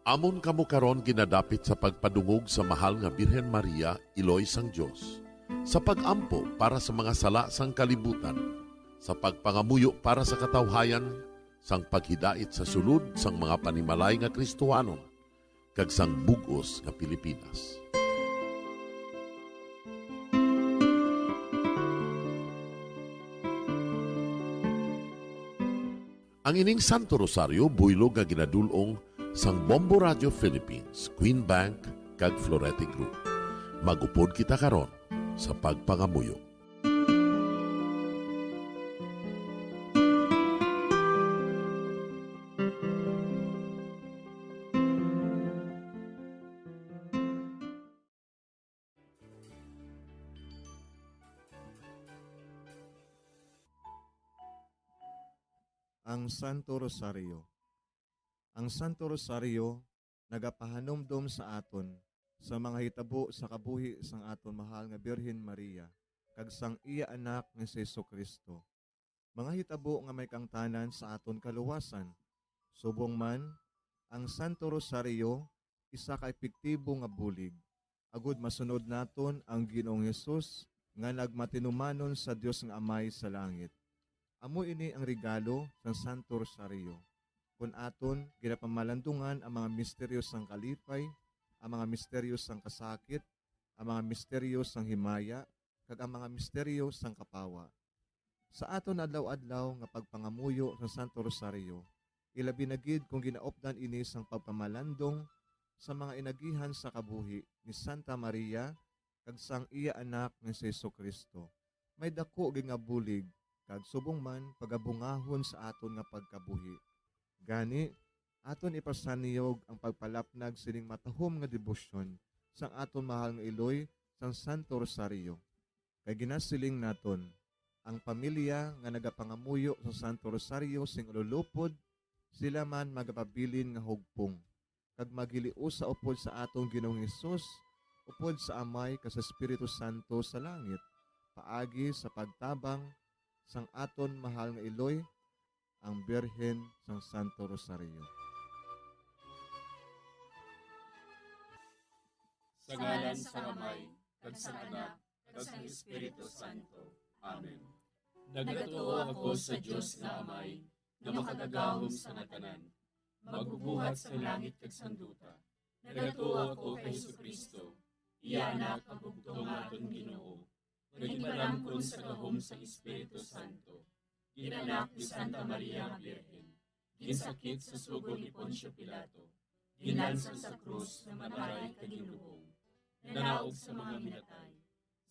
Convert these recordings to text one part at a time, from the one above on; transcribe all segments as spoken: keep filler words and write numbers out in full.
Amon kamo karon ginadapit sa pagpadungog sa Mahal nga Birhen Maria, Iloy sang Dios, sa pag-ampo para sa mga sala sang kalibutan, sa pagpangamuyo para sa katawhayan, sang paghidait sa sulod sang mga panimalay nga Kristohanon, kag sang bug-os nga Pilipinas. Ang ining Santo Rosario buylog nga ginadul-ong sang Bombo Radio Philippines, Queen Bank, kag Florete Group. Mag-upod kita karon sa pagpangamuyo. Ang Santo Rosario. Ang Santo Rosario nagapahanumdom sa aton sa mga hitabo sa kabuhi sang aton mahal nga Birhen Maria kag sang iya Anak nga si Jesu-Cristo, mga hitabo nga may kaangtanan sa aton kaluwasan. Subong man, ang Santo Rosario isa ka epektibo nga bulig agod masunod naton ang Ginoong Hesus nga nagmatinumanon sa Dios nga Amay sa langit. Amo ini ang regalo sang Santo Rosario. Kon aton ginapamalandungan ang mga misteryo sang kalipay, ang mga misteryo sang kasakit, ang mga misteryo sang himaya, kag ang mga misteryo sang kapawa. Sa aton adlaw-adlaw nga pagpangamuyo sa Santo Rosario, ilabi na gid kon ginaupdan ini sang pagpamalandong sa mga inagihan sa kabuhi ni Santa Maria kag sang iya Anak nga si Jesu-Cristo, may daku gid nga bulig kag subong man pagabungahon sa aton nga pagkabuhi. Gani, aton ipasanyog ang pagpalapnag sining matahom nga debosyon sang aton mahal nga iloy sang Santo Rosario. Kay ginasiling naton, ang pamilya nga nagapangamuyo sa Santo Rosario sing ululupod, sila man magapabilin nga hugpong, kag maghiliusa upod sa aton Ginoong Hesus, upod sa Amay kag sa Espiritu Santo sa langit, paagi sa pagtabang sang aton mahal nga iloy, ang Birhen sang Santo Rosario. Sa ngalan sang Amay, kag sang Anak, kag sang Espiritu Santo. Amen. Nagatuo ako sa Dios nga Amay, nga makagagahom sa nga tanan, magbubuhat sang langit kag sang duta. Nagatuo ako kay Jesu-Cristo, iya Anak, ang bugtong nga aton Ginoo, nga ginpalamkon sa gahom sang Espiritu Santo, ginanak ni Santa Maria nga Birhen, ginsakit sa sugo ni Poncio Pilato, ginlansang sa krus, namatay kag ginlubong, nanaog sa mga minatay.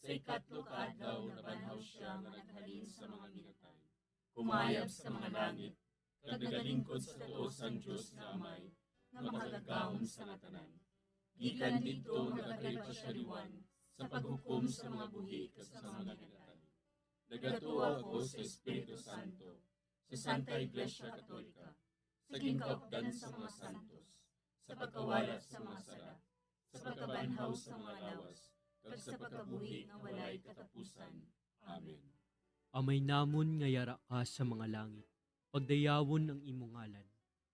Sa ikatlo ka adlaw nabanhaw sia nga naghalin sa mga minatay. Kumayab sa mga langit, kag nagalingkod sa tuo sang Dios nga Amay, nga makagagahom sa nga tanan. Gikan didto nagakalipa sia liwan sa paghukom sa mga buhi kag sa mga minatay. Nagatuo ako sa Espiritu Santo, sa Santa Iglesia Katolika, sa ginkaupdan sa mga santos, sa pagkawala sa mga sala, sa pagkabanhaw sa mga lawas, kag sa pagkabuhi nga walay katapusan. Amen. Amay namon nga yara ka sa mga langit, pagdayawon ang imo ngalan.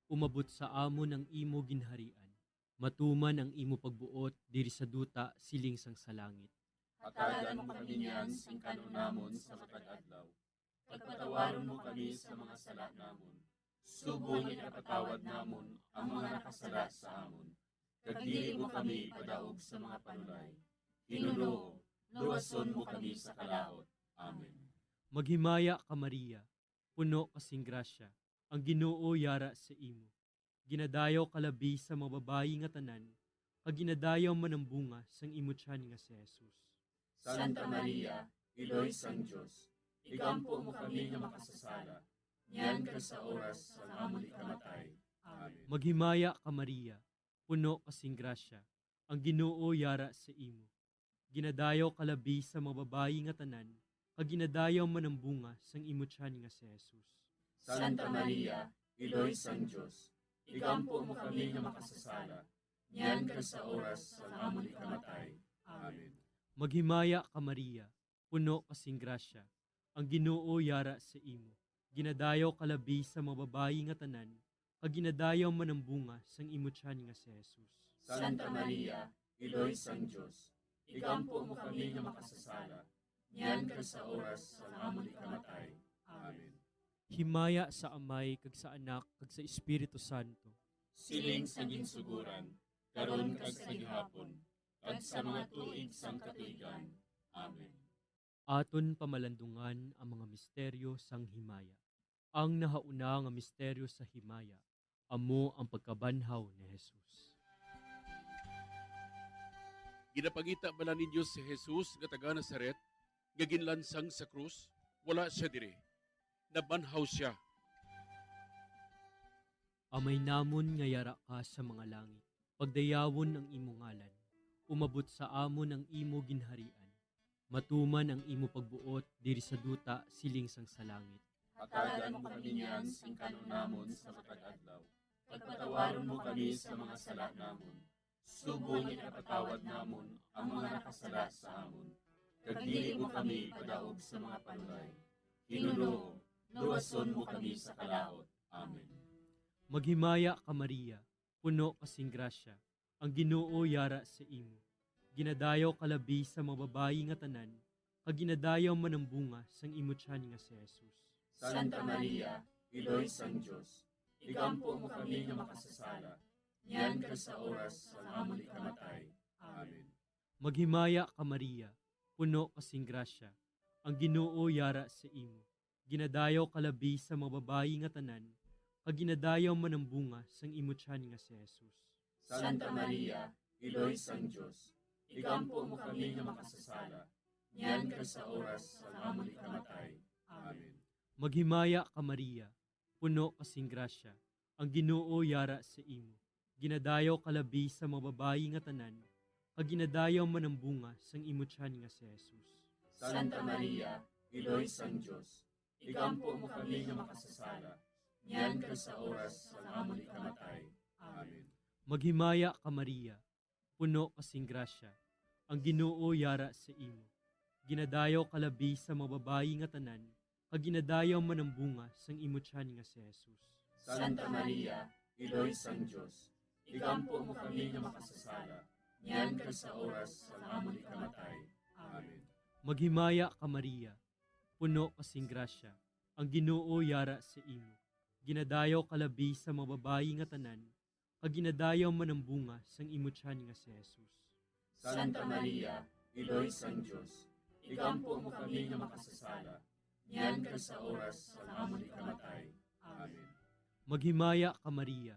Umabot sa amon ang imo ginharian. Matuman ang imo pagbuot diri sa duta siling sang sa langit. Hatagan mo kami niyan sing kan-on namon sa matag adlaw. Pagpatawaron mo kami sa mga sala namon, subong nga ginapatawad namon ang mga nakasala sa amon. Kag dili mo kami ipadaog sa mga panulay. Ginoo, luwason mo kami sa kalaut. Amen. Maghimaya ka, Maria, puno ka sing grasya, ang Ginoo yara sa imo. Ginadayaw ka labi sa mga babayi nga tanan, kag ginadayaw man ang bunga sang imo tiyan nga si Jesus. Santa Maria, Iloy sang Dios, igampo mo kami nga makasasala, niyan kag sa oras sang amon ikamatay. Amen. Maghimaya ka, Maria, puno ka sing grasya, ang Ginoo yara sa imo. Ginadayaw ka labi sa mga babayi nga tanan, kag ginadayaw man ang bunga sang imo tiyan nga si Jesus. Santa Maria, Iloy sang Dios, igampo mo kami nga makasasala, niyan kag sa oras sang amon ikamatay. Amen. Maghimaya ka, Maria, puno ka sing grasya, ang Ginoo yara sa imo. Ginadayaw ka labi sa mga babayi nga tanan, kag ginadayaw man ang bunga sang imo tiyan nga si Jesus. Santa Maria, Iloy sang Dios, igampo mo kami nga makasasala, niyan kag sa oras sang amon ikamatay. Amen. Himaya sa Amay, kag sa Anak, kag sa Espiritu Santo. Siling sa ginsugoran, karon kag sa gihapon, kag sa mga tuig sang katuigan. Amen. Aton pamalandungan ang mga misteryo sang himaya. Ang nahauna nga misteryo sa himaya amo ang pagkabanhaw ni Jesus. Ginapangita bala ninyo si Jesus nga taga Nazaret nga ginlansang sa krus? Wala sia diri. Nabanhaw sia. Amay namon nga yara ka sa mga langit, pagdayawon ang imo ngalan. Umabot sa amon ang imo ginharian. Matuman ang imo pagbuot diri sa duta siling sang sa langit. Hatagan mo kami niyan sing kan-on namon sa matag adlaw, kag patawaron mo kami sa mga sala namon, subong nga ginapatawad namon ang mga nakasala sa amon, kag dili mo kami ipadaog sa mga panulay. Hinunoo, luwason mo kami sa kalaut. Amen. Maghimaya ka, Maria, puno ka sing grasya, ang Ginoo yara sa imo. Ginadayaw ka labi sa mga babayi nga tanan, kag ginadayaw man ang bunga sang imo tiyan nga si Jesus. Santa Maria, Iloy sang Dios, igampo mo kami nga makasasala, niyan kag sa oras sang amon ikamatay. Amen. Maghimaya ka, Maria, puno ka sing grasya, ang Ginoo yara sa imo. Ginadayaw ka labi sa mga babayi nga tanan, kag ginadayaw man ang bunga sang imo tiyan nga si Jesus. Santa Maria, Iloy sang Dios, igampo mo kami nga makasasala, niyan kag sa oras sang amon ikamatay. Amen. Maghimaya ka, Maria, puno ka sing grasya, ang Ginoo yara sa imo. Ginadayaw ka labi sa mga babayi nga tanan, kag ginadayaw man ang bunga sang imo tiyan nga si Jesus. Santa Maria, Iloy sang Dios, igampo mo kami nga makasasala, niyan kag sa oras sang amon ikamatay. Amen. Maghimaya ka, Maria, puno ka sing grasya, ang Ginoo yara sa imo. Ginadayaw ka labi sa mga babayi nga tanan, kag ginadayaw man ang bunga sang imo tiyan nga si Jesus. Santa Maria, Iloy sang Dios, igampo mo kami nga makasasala, niyan kag sa oras sang amon ikamatay. Amen. Maghimaya ka, Maria, puno ka sing grasya, ang Ginoo yara sa imo. Ginadayaw ka labi sa mga babayi nga tanan, kag ginadayaw man ang bunga sang imo tiyan nga si Jesus. Santa Maria, Iloy sang Dios, igampo mo kami nga makasasala, niyan kag sa oras sang amon ikamatay. Amen. Maghimaya ka, Maria,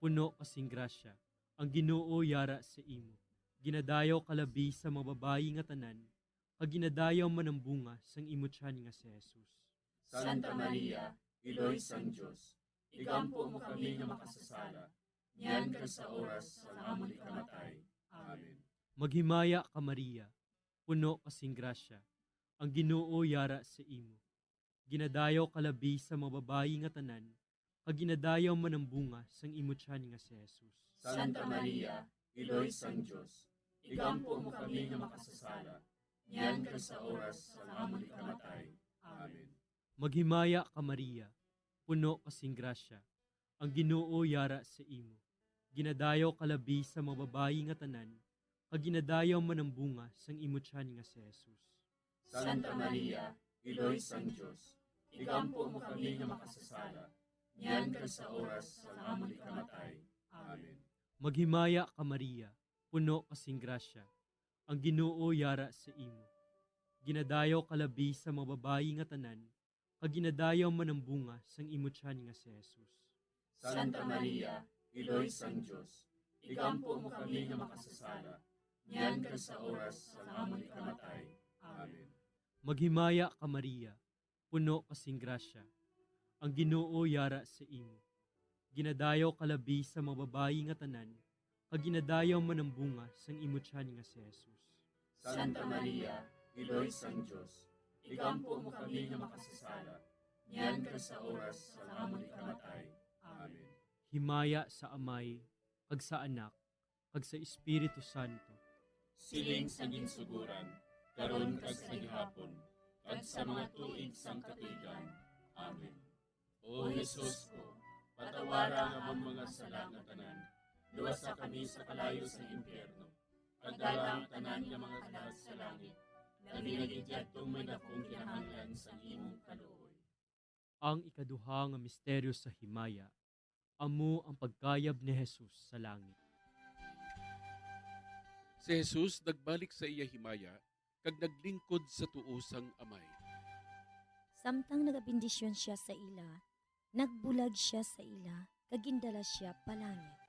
puno ka sing grasya, ang Ginoo yara sa imo. Ginadayaw ka labi sa mga babayi nga tanan, kag ginadayaw man ang bunga sang imo tiyan nga si Jesus. Santa Maria, Iloy sang Dios, igampo mo kami nga makasasala, niyan kag sa oras sang amon ikamatay. Amen. Maghimaya ka, Maria, puno ka sing grasya, ang Ginoo yara sa imo. Ginadayaw ka labi sa mga babayi nga tanan, kag ginadayaw man ang bunga sang imo tiyan nga si Jesus. Santa Maria, Iloy sang Dios, igampo mo kami nga makasasala, niyan kag sa oras sang amon ikamatay. Amen. Maghimaya ka, Maria, puno ka sing grasya, ang Ginoo yara sa imo. Ginadayaw ka labi sa mga babayi nga tanan, kag ginadayaw man ang bunga sang imo tiyan nga si Jesus. Santa Maria, Iloy sang Dios, igampo mo kami nga makasasala, niyan kag sa oras sang amon ikamatay. Amen. Maghimaya ka, Maria, puno ka sing grasya, ang Ginoo yara sa imo. Ginadayaw ka labi sa mga babayi nga tanan, kag ginadayaw man ang bunga sang imo tiyan nga si Jesus. Santa Maria, Iloy sang Dios, igampo mo kami nga makasasala, niyan kag sa oras sang amon ikamatay. Amen. Maghimaya ka, Maria, puno ka sing grasya, ang Ginoo yara sa imo. Ginadayaw ka labi sa mga babayi nga tanan, kag ginadayaw man ang bunga sang imo tiyan nga si Jesus. Santa Maria, Iloy sang Dios, igampo mo kami nga makasasala, niyan kag sa oras sang amon ikamatay. Amen. Himaya sa Amay, kag sa Anak, kag sa Espiritu Santo. Siling sa ginsugoran, karon kag sa gihapon, kag sa mga tuig sang katuigan. Amen. O Jesus ko, Patawara ang amon mga sala nga tanan. Luwasa kami sa kalayo sa impyerno. Pagdala ang tanan nga mga kalag sa langit. Labi na gid yadtong may dakong kinahanglan sa imong kaluoy. Ang ikaduha nga misteryo sa himaya, amo ang pagkayab ni Jesus sa langit. Si Jesus nagbalik sa iya himaya kag naglingkod sa tuo sang Amay. Samtang nagabendisyon sia sa ila, nagbulag sia sa ila kag gindala sia palangit.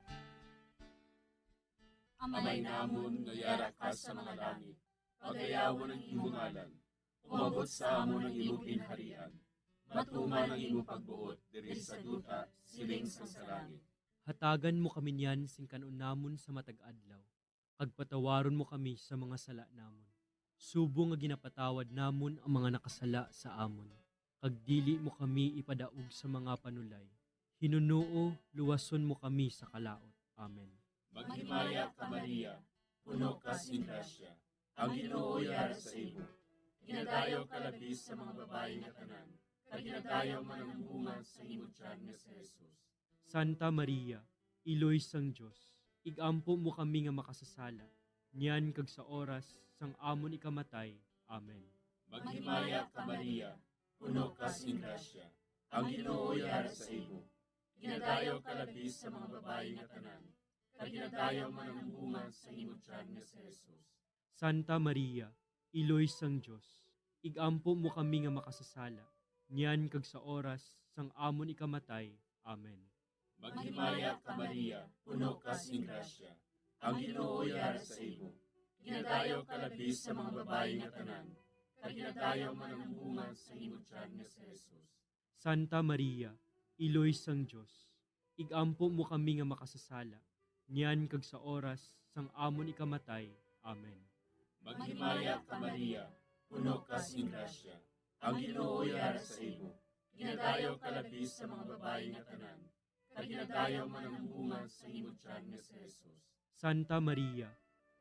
Amay namon nga yara ka sa mga langit, pagayawon ang imo ngalan. Umabot sa amon ang imo ginharian. Matuman ang imo pagbuot diri sa duta, siling sang sa langit. Hatagan mo kami niyan sing kan-on namon sa matag adlaw, kag patawaron mo kami sa mga sala namon, subong nga ginapatawad namon ang mga nakasala sa amon, kag dili mo kami ipadaog sa mga panulay. Hinunoo, luwason mo kami sa kalaut. Amen. Maghimaya ka, Maria, puno ka sing grasya, ang Ginoo yara sa imo. Ginadayaw ka labi sa mga babayi nga tanan, kag ginadayaw man ang bunga sa imo tiyan nga si Jesus. Santa Maria, Iloy sang Dios, ig-ampo mo kami nga makasasala, niyan kag sa oras sang amon ikamatay. Amen. Maghimaya ka, Maria, puno ka sing grasya, ang Ginoo yara sa imo. Ginadayaw ka labi sa mga babayi nga tanan, kag ginadayaw man ang bunga sa imo tiyan nga si Jesus. Santa Maria, Iloy sang Dios, ig-ampo mo kami nga makasasala, niyan kag sa oras sang amon ikamatay. Amen. Maghimaya ka, Maria, puno ka sing grasya, ang Ginoo yara sa imo. Ginadayaw ka labi sa mga babayi nga tanan, kag ginadayaw man ang bunga sa imo tiyan nga si Jesus. Santa Maria, Iloy sang Dios, ig-ampo mo kami nga makasasala, niyan kag sa oras sang amon ikamatay. Amen. Maghimaya ka, Maria, puno ka sing grasya, ang Ginoo yara sa imo. Ginadayaw ka labi sa mga babayi nga tanan, kag ginadayaw man ang bunga sa imo tiyan nga si Jesus. Santa Maria,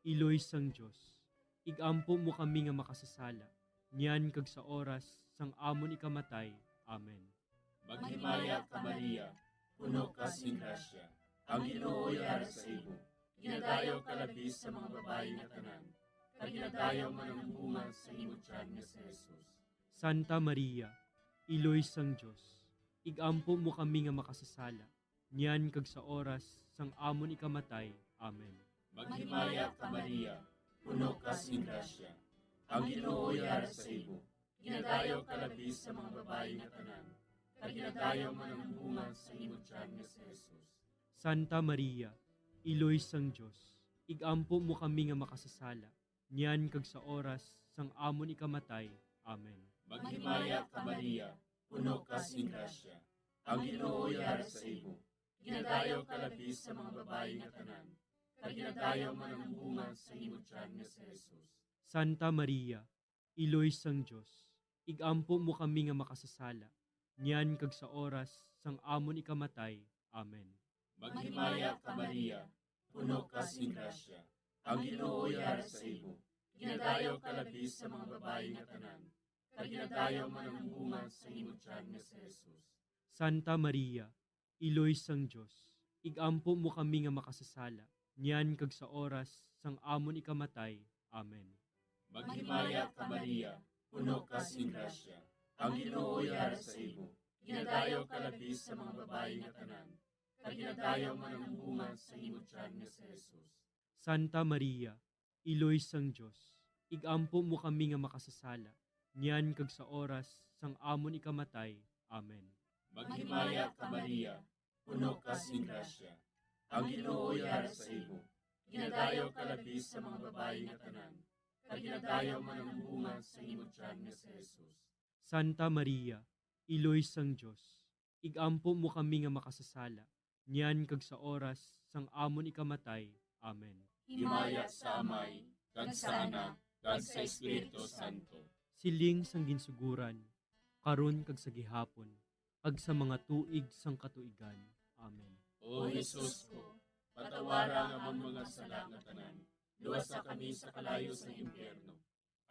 Iloy sang Dios, ig-ampo mo kami nga makasasala, niyan kag sa oras sang amon ikamatay. Amen. Maghimaya ka, Maria, puno ka sing grasya, ang Ginoo yara sa imo. Ginadayaw ka labi sa mga babayi nga tanan, kag ginadayaw man ang bunga sa imo tiyan nga si Jesus. Santa Maria, Iloy sang Dios, ig-ampo mo kami nga makasasala, niyan kag sa oras sang amon ikamatay. Amen. Maghimaya ka, Maria, puno ka sing grasya, ang Ginoo yara sa imo. Ginadayaw ka labi sa mga babayi nga tanan, kag ginadayaw man ang bunga sa imo tiyan nga si Jesus. Santa Maria, Iloy sang Dios, ig-ampo mo kami nga makasasala, niyan kag sa oras sang amon ikamatay. Amen. Maghimaya ka, Maria, puno ka sing grasya, ang Ginoo yara sa imo. Ginadayaw ka labi sa mga babayi nga tanan, kag ginadayaw man ang bunga sa imo tiyan nga si Jesus. Santa Maria, Iloy sang Dios, ig-ampo mo kami nga makasasala, niyan kag sa oras sang amon ikamatay. Amen. Maghimaya ka, Maria, puno ka sing grasya, ang Ginoo yara sa imo. Ginadayaw ka labi sa mga babayi nga tanan, kag ginadayaw man ang bunga sa imo tiyan nga si Jesus. Santa Maria, Iloy sang Dios, ig-ampo mo kami nga makasasala, niyan kag sa oras sang amon ikamatay. Amen. Maghimaya ka, Maria, puno ka sing grasya, ang Ginoo yara sa imo. Ginadayaw ka labi sa mga babayi nga tanan, kag ginadayaw man ang bunga sa imo tiyan nga si Jesus. Santa Maria, Iloy sang Dios, ig-ampo mo kami nga makasasala, niyan kag sa oras sang amon ikamatay. Amen. Maghimaya ka, Maria, puno ka sing grasya, ang Ginoo yara sa imo. Ginadayaw ka labi sa mga babayi nga tanan, kag ginadayaw man ang bunga sa imo tiyan nga si Jesus. Santa Maria, Iloy sang Dios, ig-ampo mo kami nga makasasala, niyan kag sa oras sang amon ikamatay. Amen. Himaya sa Amay, kag sa Anak, kag sa Espiritu Santo. Siling sang ginsuguran, karon kag sa gihapon, kag sa mga tuig sang katuigan. Amen. O Jesus ko, patawara ang amon mga sala nga tanan, luwasa kami sa kalayo sa impyerno,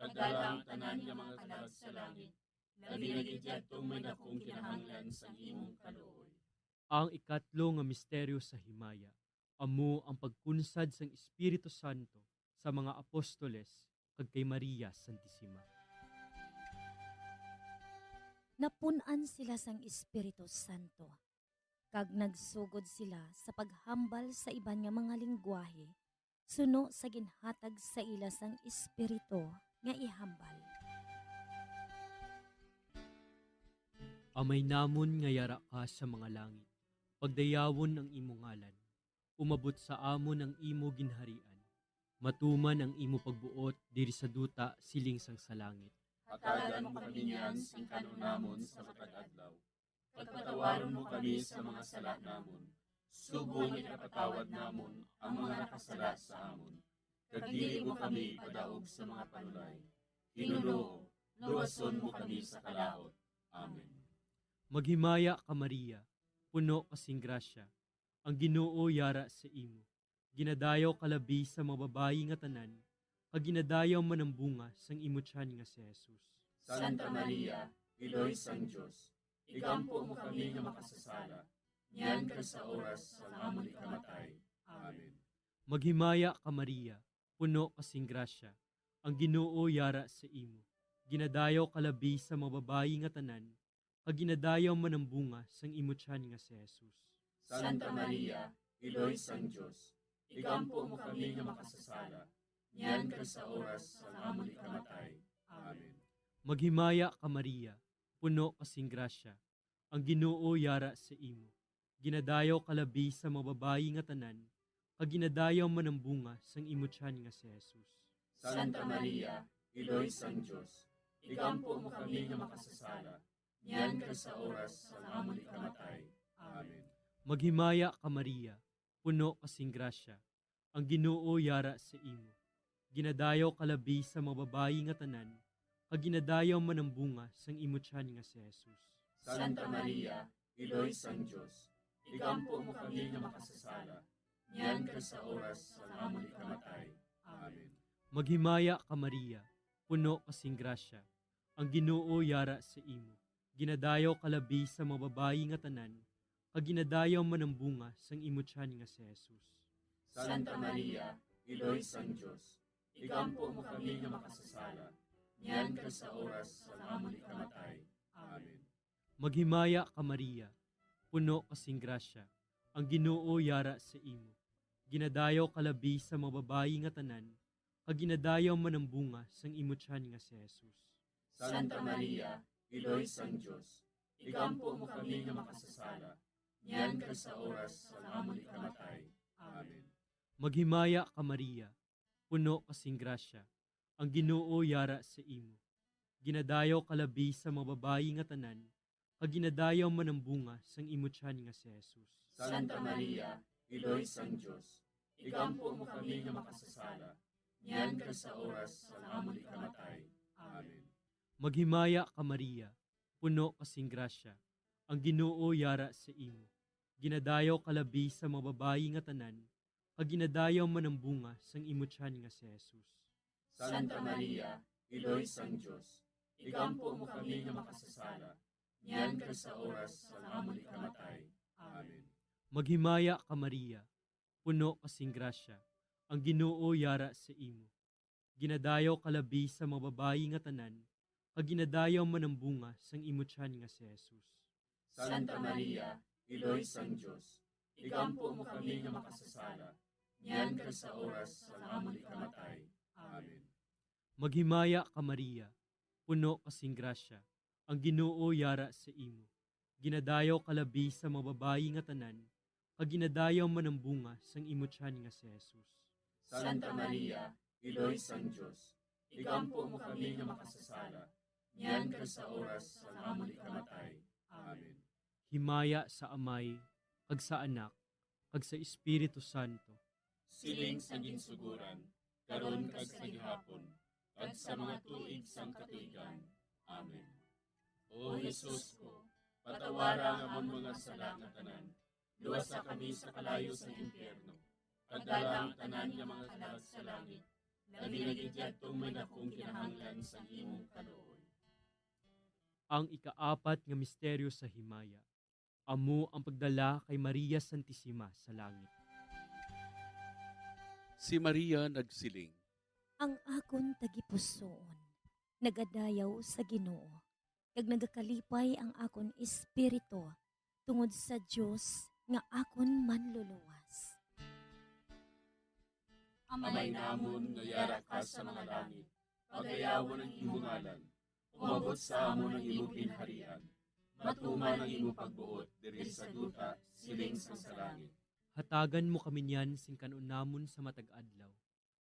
pagdala ang tanan nga mga kalag sa langit, labi na gid yadtong may dakong kinahanglan sang imong kaluoy. Ang ikatlo nga misteryo sa himaya amo ang pagkunsad sang Espiritu Santo sa mga apostoles kag kay Maria Santisima. Napun-an sila sang Espiritu Santo, kag nagsugod sila sa paghambal sa iban nga mga linggwahe suno sa ginhatag sa ila sang Espiritu nga ihambal. Amay namon nga yara ka sa mga langit, pagdayawon ang imo ngalan. Umabot sa amon ang imo ginharian. Matuman ang imo pagbuot diri sa duta siling sang sa langit. Hatagan mo kami niyan sing kan-on namon sa matag adlaw. Pagpatawaron mo kami sa mga sala namon, subong nga ginapatawad namon ang mga nakasala sa amon. Kag dili mo kami ipadaog sa mga panulay. Ginoo, luwason mo kami sa kalaut. Amen. Maghimaya ka, Maria, puno ka sing grasya, ang Ginoo yara sa imo. Ginadayaw ka labi sa mga babayi nga tanan, kag ginadayaw man ang bunga sang imo tiyan nga si Jesus. Santa Maria, Iloy sang Dios, igampo mo kami nga makasasala, niyan kag sa oras sang amon ikamatay. Amen. Maghimaya ka, Maria, puno ka sing grasya, ang Ginoo yara sa imo. Ginadayaw ka labi sa mga babayi nga tanan, kag ginadayaw man ang bunga sang imo tiyan nga si Jesus. Santa Maria, Iloy sang Dios, igampo mo kami nga makasasala, niyan kag sa oras sang amon ikamatay. Amen. Maghimaya ka, Maria, puno ka sing grasya, ang Ginoo yara sa imo. Ginadayaw ka labi sa mga babayi nga tanan, kag ginadayaw man ang bunga sang imo tiyan nga si Jesus. Santa Maria, Iloy sang Dios, igampo mo kami nga makasasala, niyan kag sa oras sang amon ikamatay. Amen. Maghimaya ka, Maria, puno ka sing grasya, ang Ginoo yara sa imo. Ginadayaw ka labi sa mga babayi nga tanan, kag ginadayaw man ang bunga sang imo tiyan nga si Jesus. Santa Maria, Iloy sang Dios, igampo mo kami nga makasasala, niyan kag sa oras sang amon ikamatay. Amen. Maghimaya ka, Maria, puno ka sing grasya, ang Ginoo yara sa imo. Ginadayaw ka labi sa mga babayi nga tanan, kag ginadayaw man ang bunga sang imo tiyan nga si Jesus. Santa Maria, Iloy sang Dios, igampo mo kami nga makasasala, niyan kag sa oras sang amon ikamatay. Amen. Maghimaya ka, Maria, puno ka sing grasya, ang Ginoo yara sa imo. Ginadayaw ka labi sa mga babayi nga tanan, kag ginadayaw man ang bunga sang imo tiyan nga si Jesus. Santa Maria, Iloy sang Dios, igampo mo kami nga makasasala, niyan kag sa oras sang amon ikamatay. Amen. Maghimaya ka, Maria, puno ka sing grasya, ang Ginoo yara sa imo. Ginadayaw ka labi sa mga babayi nga tanan, kag ginadayaw man ang bunga sang imo tiyan nga si Jesus. Santa Maria, Iloy sang Dios, igampo mo kami nga makasasala, niyan kag sa oras sang amon ikamatay. Amen. Maghimaya ka, Maria, puno ka sing grasya, ang Ginoo yara sa imo. Ginadayaw ka labi sa mga babayi nga tanan, kag ginadayaw man ang bunga sang imo tiyan nga si Jesus. Santa Maria, Iloy sang Dios, igampo mo kami nga makasasala, niyan kag sa oras sang amon ikamatay. Amen. Maghimaya ka, Maria, puno ka sing grasya, ang Ginoo yara sa imo. Ginadayaw ka labi sa mga babayi nga tanan, kag ginadayaw man ang bunga sang imo tiyan nga si Jesus. Santa Maria, Iloy sang Dios, igampo mo kami nga makasasala, niyan kag sa oras sang amon ikamatay. Amen. Maghimaya ka, Maria, puno ka sing grasya, ang Ginoo yara sa imo. Ginadayaw ka labi sa mga babayi nga tanan, kag ginadayaw man ang bunga sang imo tiyan nga si Jesus. Santa Maria, Iloy sang Dios, igampo mo kami nga makasasala, niyan kag sa oras sang amon ikamatay. Amen. Himaya sa Amay, kag sa Anak, kag sa Espiritu Santo. Siling sa ginsugoran, karon kag sa gihapon, kag sa mga tuig sang katuigan. Amen. O Jesus ko, patawara ang amon mga sala nga tanan, luwasa kami sa kalayo sa impyerno, kag dala ang tanan nga mga kalag sa langit, labi na gid yadtong may dakong kinahanglan sang imong kaluoy. Ang ikaapat nga misteryo sa himaya, Amo ang pagdala kay Maria Santisima sa langit. Si Maria nagsiling, "Ang akon tagipusoon nagadayaw sa Ginoo, kag nagakalipay ang akon espiritu tungod sa Dios nga akon Manluluwas." Amay namon nga yara ka sa mga langit, pagayawon ang imo ngalan. Umabot sa amon ang imo ginharian. Matuman ang imo pagbuot diri sa duta, siling sang sa langit. Hatagan mo kami niyan sing kan-on namon sa matag adlaw,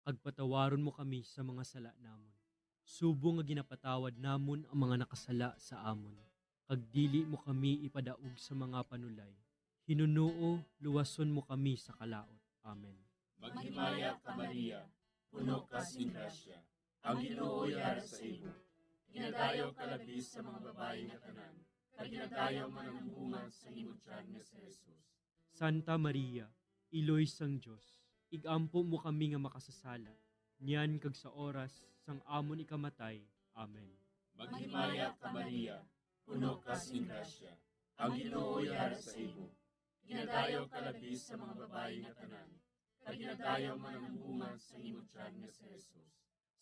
kag patawaron mo kami sa mga sala namon, subong nga ginapatawad namon ang mga nakasala sa amon, kag dili mo kami ipadaog sa mga panulay. Hinunoo, luwason mo kami sa kalaut. Amen. Maghimaya ka, Maria, puno ka sing grasya. Ang Ginoo yara sa imo. Ginadayaw ka labi sa mga babayi nga tanan, kag ginadayaw man ang bunga sa imo tiyan nga si Jesus. Santa Maria, Iloy sang Dios, ig-ampo mo kami nga makasasala, niyan kag sa oras sang amon ikamatay. Amen. Maghimaya ka, Maria, puno ka sing grasya. Ang Ginoo yara sa imo. Ginadayaw ka labi sa mga babayi nga tanan, kag ginadayaw man ang bunga sa imo tiyan nga si Jesus.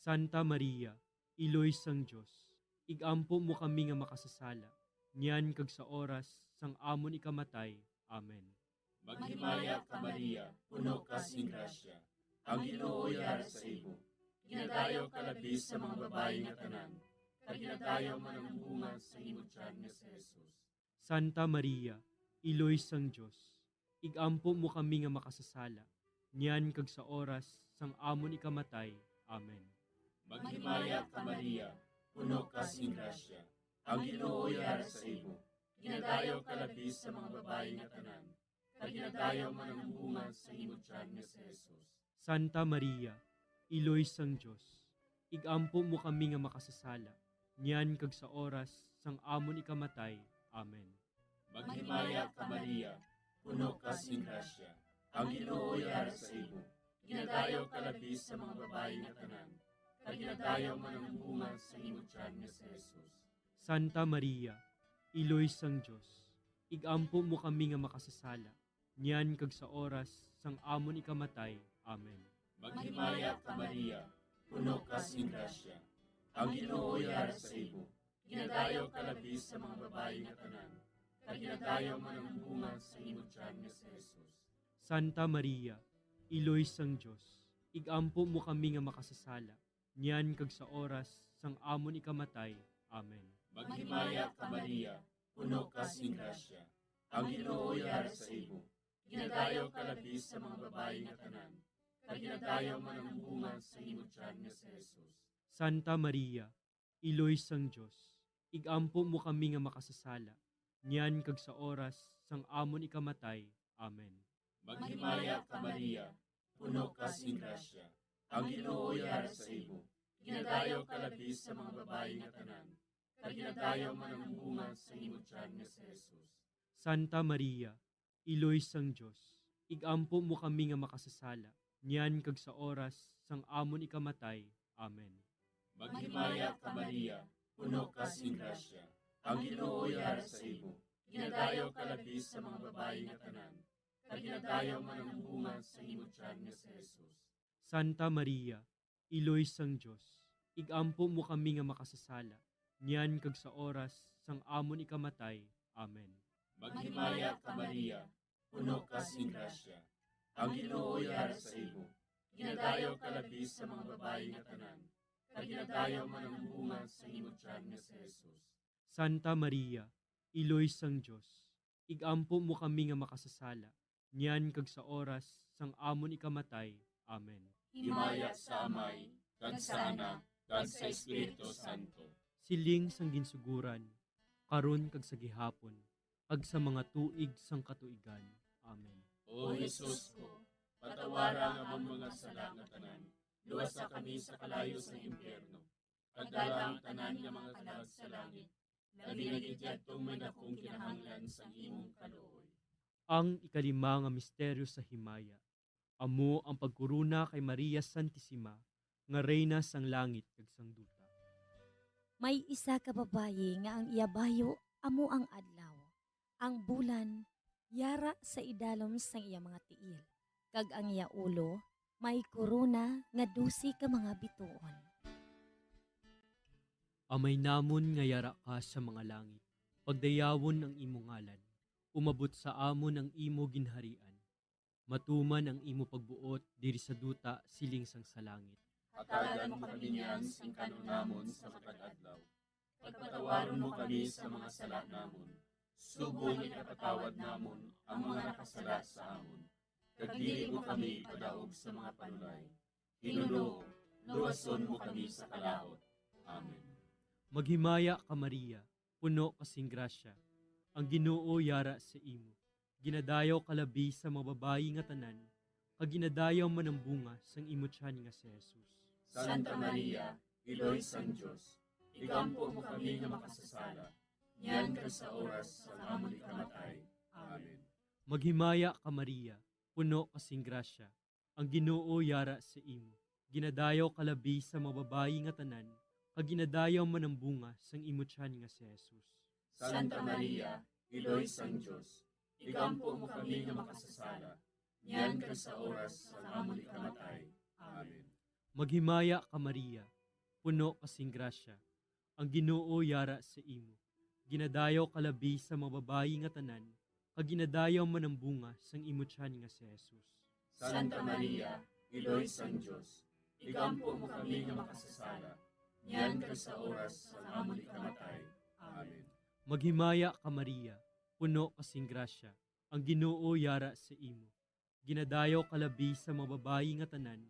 Santa Maria, Iloy sang Dios, ig-ampo mo kami nga makasasala, niyan kag sa oras sang amon ikamatay. Amen. Maghimaya ka, Maria, puno ka sing grasya. Ang Ginoo yara sa imo. Ginadayaw ka labi sa mga babayi nga tanan, kag ginadayaw man ang bunga sa imo tiyan nga si Jesus. Santa Maria, Iloy sang Dios, ig-ampo mo kami nga makasasala, niyan kag sa oras sang amon ikamatay. Amen. Maghimaya ka, Maria, puno ka sing grasya. Ang Ginoo yara sa imo. Ginadayaw ka labi sa mga babayi nga tanan, kag ginadayaw man ang bunga sa imo tiyan nga si Jesus. Santa Maria, Iloy sang Dios, ig-ampo mo kami nga makasasala, niyan kag sa oras sang amon ikamatay. Amen. Maghimaya ka, Maria, puno ka sing grasya. Ang Ginoo yara sa imo. Ginadayaw ka labi sa mga babayi nga tanan, kag ginadayaw man ang bunga sa imo tiyan nga si Jesus. Santa Maria, Iloy sang Dios, ig-ampo mo kami nga makasasala, niyan kag sa oras sang amon ikamatay. Amen. Maghimaya ka, Maria, puno ka sing grasya. Ang Ginoo yara sa imo. Ginadayaw ka labi sa mga babayi nga tanan, kag ginadayaw man ang bunga sa imo tiyan nga si Jesus. Santa Maria, Iloy sang Dios, ig-ampo mo kami nga makasasala, niyan kag sa oras sang amon ikamatay. Amen. Maghimaya ka, Maria, puno ka sing grasya. Ang Ginoo yara sa imo. Ginadayaw ka labi sa mga babayi nga tanan, kag ginadayaw man ang bunga sa imo tiyan nga si Jesus. Santa Maria, Iloy sang Dios, ig-ampo mo kami nga makasasala, niyan kag sa oras sang amon ikamatay. Amen. Maghimaya ka, Maria, puno ka sing grasya. Ang Ginoo yara sa imo. Ginadayaw ka labi sa mga babayi nga tanan, kag ginadayaw man ang bunga sa imo tiyan nga si Jesus. Santa Maria, Iloy sang Dios, ig-ampo mo kami nga makasasala, niyan kag sa oras sang amon ikamatay. Amen. Maghimaya ka, Maria, puno ka sing grasya. Ang Ginoo yara sa imo. Ginadayaw ka labi sa mga babayi nga tanan, kag ginadayaw man ang bunga sa imo tiyan nga si Jesus. Santa Maria, Iloy sang Dios, ig-ampo mo kami nga makasasala, niyan kag sa oras sang amon ikamatay. Amen. Maghimaya ka, Maria, puno ka sing grasya. Ang Ginoo yara sa imo. Ginadayaw ka labi sa mga babayi nga tanan, kag ginadayaw man ang bunga sa imo tiyan nga si Jesus. Santa Maria, Iloy sang Dios, ig-ampo mo kami nga makasasala, niyan kag sa oras sang amon ikamatay. Amen. Himaya sa Amay, kag sa Anak, kag sa Espiritu Santo. Siling sang ginsuguran, karon kag sa gihapon, kag sa mga tuig sang katuigan. Amen. O Jesus ko, patawara ang amon mga sala nga tanan, luwasa kami sa kalayo sang impyerno, kag dala ang tanan nga mga kalag sa langit, labi na gid yadtong may dakong kinahanglan sang imong kaluoy. Ang ikalima nga misteryo sa himaya, amo ang pagkorona kay Maria Santisima nga Reyna sang langit kag sang duta. May isa ka babayi nga ang iya bayo amo ang adlaw. Ang bulan yara sa idalom sang iya mga tiil, kag ang iya ulo may korona nga dose ka mga bituon. Amay namon nga yara ka sa mga langit, pagdayawon ang imo ngalan, umabot sa amon ang imo ginharian, matuman ang imo pagbuot diri sa duta siling sang sa langit. Hatagan mo kami niyan sing kanon namon sa matag adlaw. Pagpatawaron mo kami sa mga sala namon, subong nga ginapatawad namon ang mga nakasala sa amon. Kag dili mo kami ipadaog sa mga panulay. Ginoo, luwason mo kami sa kalaut. Amen. Maghimaya ka, Maria, puno ka sing grasya. Ang Ginoo yara sa imo. Ginadayaw ka labi sa mga babayi nga tanan, kag ginadayaw man ang bunga sang imo tiyan nga si Jesus. Santa Maria, Iloy sang Dios, igampo mo kami nga makasasala, niyan kag sa oras sang amon ikamatay. Amen. Maghimaya ka, Maria, puno ka sing grasya. Ang Ginoo yara sa imo. Ginadayaw ka labi sa mga babayi nga tanan, kag ginadayaw man ang bunga sang imo tiyan nga si Jesus. Santa Maria, Iloy sang Dios, igampo mo kami nga makasasala, niyan kag sa oras sang amon ikamatay. Amen. Maghimaya ka, Maria, puno ka sing grasya. Ang Ginoo yara sa imo. Ginadayaw ka labi sa mga babayi nga tanan, kag ginadayaw man ang bunga sang imo tiyan nga si Jesus. Santa Maria, Iloy sang Dios, igampo mo kami nga makasasala, niyan kag sa oras sang amon ikamatay. Amen. Maghimaya ka, Maria, puno ka sing grasya. Ang Ginoo yara sa imo. Ginadayaw ka labi sa mga babayi nga tanan,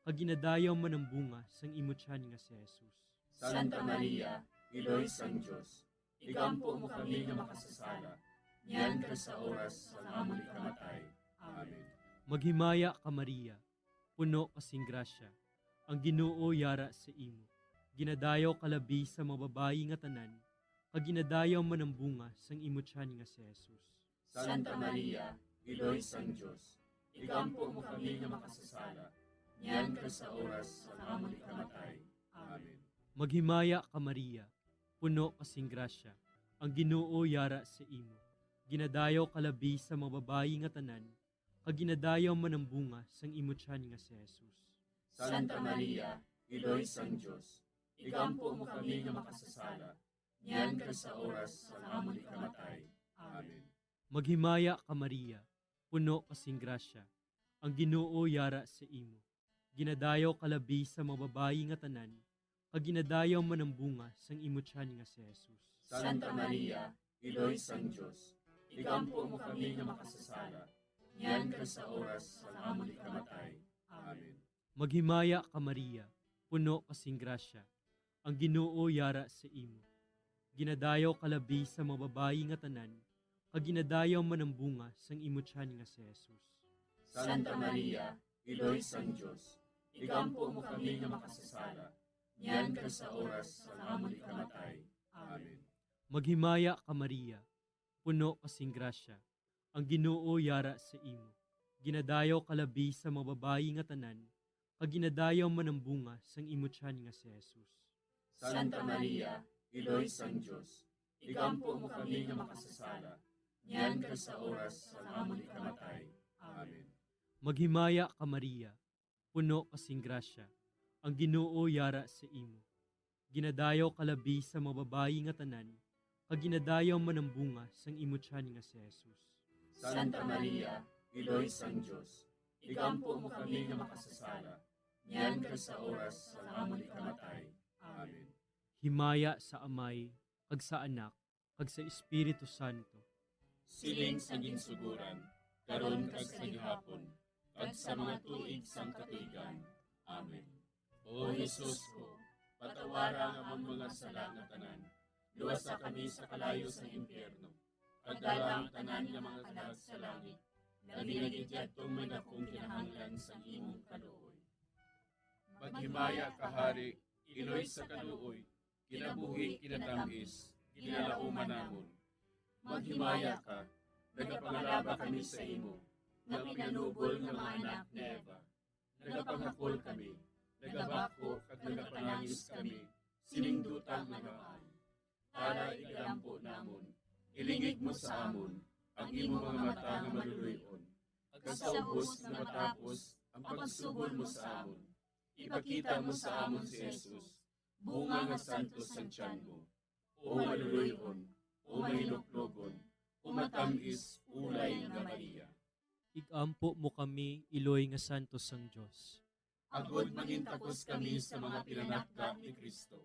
kag ginadayaw man ang bunga sang imo tiyan nga si Jesus. Santa Maria, Iloy sang Dios, igampo mo kami nga makasasala, niyan kag sa oras sang amon ikamatay. Amen. Maghimaya ka, Maria, puno ka sing grasya. Ang Ginoo yara sa imo. Ginadayaw ka labi sa mga babayi nga tanan, kag ginadayaw man ang bunga sang imo tiyan nga si Jesus. Santa Maria, Iloy sang Dios, igampo mo kami nga makasasala, niyan kag sa oras sang amon ikamatay. Amen. Maghimaya ka, Maria, puno ka sing grasya. Ang Ginoo yara sa imo. Ginadayaw ka labi sa mga babayi nga tanan, kag ginadayaw man ang bunga sang imo tiyan nga si Jesus. Santa Maria, Iloy sang Dios, igampo mo kami nga makasasala, niyan kag sa oras sang amon ikamatay. Amen. Maghimaya ka, Maria, puno ka sing grasya. Ang Ginoo yara sa imo. Ginadayaw ka labi sa mga babayi nga tanan, kag ginadayaw man ang bunga sang imo tiyan nga si Jesus. Santa Maria, Iloy sang Dios, igampo mo kami nga makasasala, niyan kag sa oras sang amon ikamatay. Amen. Maghimaya ka, Maria, puno ka sing grasya. Ang Ginoo yara sa imo. Ginadayaw ka labi sa mga babayi nga tanan, kag ginadayaw man ang bunga sang imo tiyan nga si Jesus. Santa Maria, Iloy sang Dios, igampo mo kami nga makasasala, niyan kag sa oras sang amon ikamatay. Amen. Maghimaya ka, Maria, puno ka sing grasya. Ang Ginoo yara sa imo. Ginadayaw ka labi sa mga babayi nga tanan, kag ginadayaw man ang bunga sang imo tiyan nga si Jesus. Santa Maria, Iloy sang Dios, igampo mo kami nga makasasala, niyan kag sa oras sang amon ikamatay. Amen. Maghimaya ka, Maria, puno ka sing grasya, ang Ginoo yara sa imo. Ginadayaw ka labi sa mga babayi nga tanan, kag ginadayaw man ang bunga sang imo tiyan nga si Jesus. Santa Maria, Iloy sang Dios, igampo mo kami nga makasasala, niyan kag sa oras sang amon ikamatay. Amen. Himaya sa Amay, kag sa Anak, kag sa Espiritu Santo. Siling sa ginsugoran, karon kag sa gihapon, kag sa mga tuig sang katuigan. Amen. O Jesus ko, patawara ang amon mga sala nga tanan, luwasa kami sa kalayo sang impyerno, pagdala ang tanan nga mga kalag sa langit, labi na gid yadtong may dakong kinahanglan sang imong kaluoy. Maghimaya ka, Hari, Iloy sa kaluoy, kinabuhi, kinatam-is, ginalauman namon. Maghimaya ka, nagapangalaba kami sa imo, nga pinanubol nga mga anak ni Eva. Nagapangakol kami, nagabako kag nagapanangis kami sining duta nga daan. Tana, igalampo namon, Ilingig mo sa amon ang imo mga mata nga maluloy-on, kag sa ubos nga matapos ang pagsugod mo sa amon, ipakita mo sa amon si Jesus, bunga nga santos sang tiyan mo. O maluloy-on, o mahinuklogon, o matamis ulay nga Maria. Igampo mo kami, iloy nga santos sang Dios. Agod mangintakos kami sa mga pinanakda ni Cristo.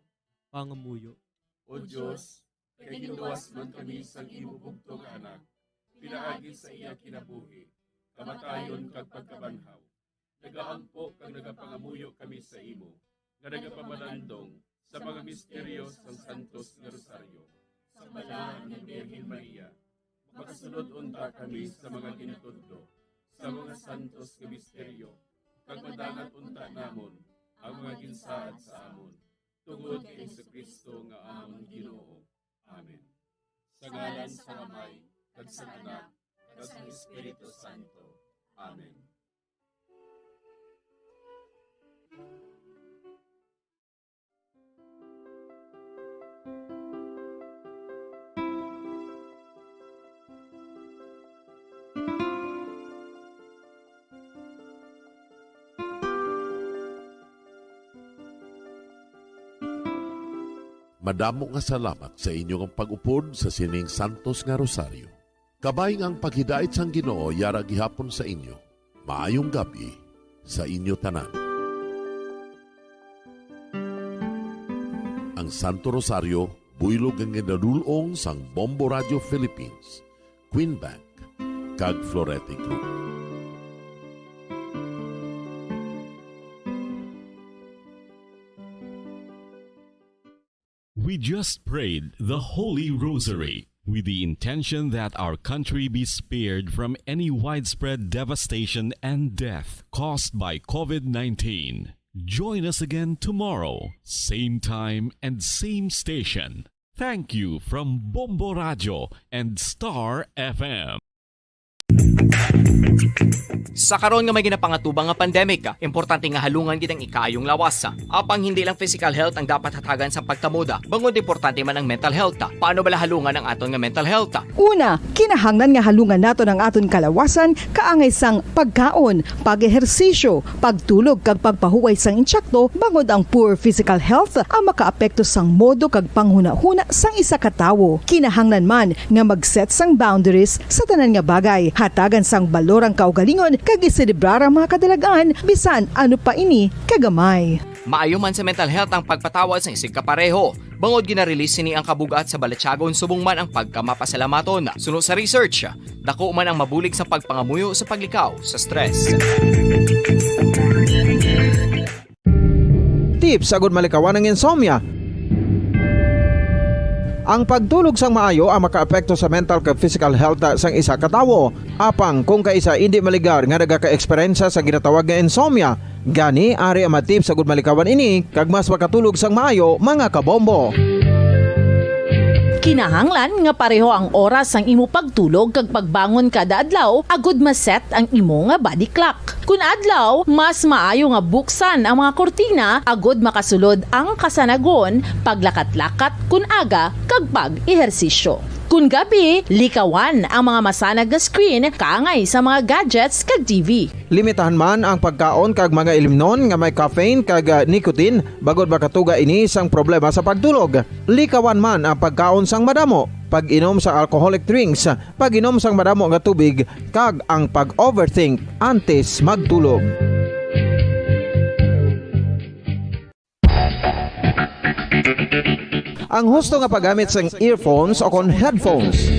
Pangamuyo. O Dios, kay ginluwas man kami sang imo bugtong nga Anak, pinaagi sa iya kinabuhi, kamatayon kag pagkabanhaw, nagaampo kag nagapangamuyo kami sa imo, nga nagapamalandong sa mga misteryo sang Santos nga Rosaryo, sang Balaan nga Birhen Maria. Makasulod unta kami sa mga ginatudlo sa mga santos nga misteryo, kag madangat unta namon ang mga ginsaad sa amon, tungod kay Jesu-Cristo nga amon Ginoo. Amen. Sa ngalan sang Amay, kag sang Anak, kag sang Espiritu Santo. Amen. Madamo nga salamat sa inyo nga pag-upod sa sining santos nga rosaryo. Kabay nga ang paghidait sang Ginoo yara gihapon sa inyo. Maayong gab-i sa inyo tanan. Ang Santo Rosario buylog nga ginadul-ong sang Bombo Radio Philippines, Queen Bank, kag Florete Group. We just prayed the Holy Rosary with the intention that our country be spared from any widespread devastation and death caused by COVID nineteen. Join us again tomorrow, same time and same station. Thank you from Bombo Radio and Star F M. Sa karon nga may ginapangatubang nga pandemic, importante nga halungan gid ang ikaayong lawas. Apang hindi lang physical health ang dapat hatagan sa pagtamod, bangod importante man ang mental health. Paano bala halungan ang aton nga mental health? Una, kinahanglan nga halungan naton ang aton kalawasan kaangay sang pagkaon, pag-ehersisyo, pagtulog kag pagpahuway sang insakto, bangod ang poor physical health ang makaapekto sang modo kag panghunahuna sang isa ka tawo. Kinahanglan man nga mag-set sang boundaries sa tanan nga bagay, hatagan sang balor ang kaugalingon kag iselebrar ang mga kadalagan, bisan ano pa ini kagamay. Maayo man sa mental health ang pagpatawad sang isigkapareho, bangod gina-release sini ang kabug-at sa balatyagon subong man ang pagkamapasalamaton. Suno sa research, dako man ang mabulig sa pagpangamuyo sa paglikaw sa stress. Tips agud malikawan ang insomnia. Ang pagtulog sang maayo ang makaapekto sa mental kag physical health sang isa ka tawo. Apang kung kaisa indi maligar nga nagaka-eksperyensya sa ginatawag nga insomnia, gani ari ang mga tips agud malikawan ini kag mas makatulog sang maayo, mga kabombo. Kinahanglan nga pareho ang oras sang imo pagtulog kag pagbangon kada adlaw agud ma-set ang imo nga body clock. Kun adlaw, mas maayo nga buksan ang mga kurtina agud makasulod ang kasanagon, paglakat-lakat kun aga, kag pag-ehersisyo. Kun gabi, likawan ang mga masanag nga screen kaangay sa mga gadgets kag T V. Limitahan man ang pagkaon kag mga ilimnon nga may caffeine kag, ah, nicotine, bangod makatuga ini sang problema sa pagtulog. Likawan man ang pagkaon sang madamo, pag-inom sa alcoholic drinks, pag-inom sang madamo nga tubig, kag ang pag-overthink antes magtulog. Ang husto nga paggamit sang earphones o kon headphones.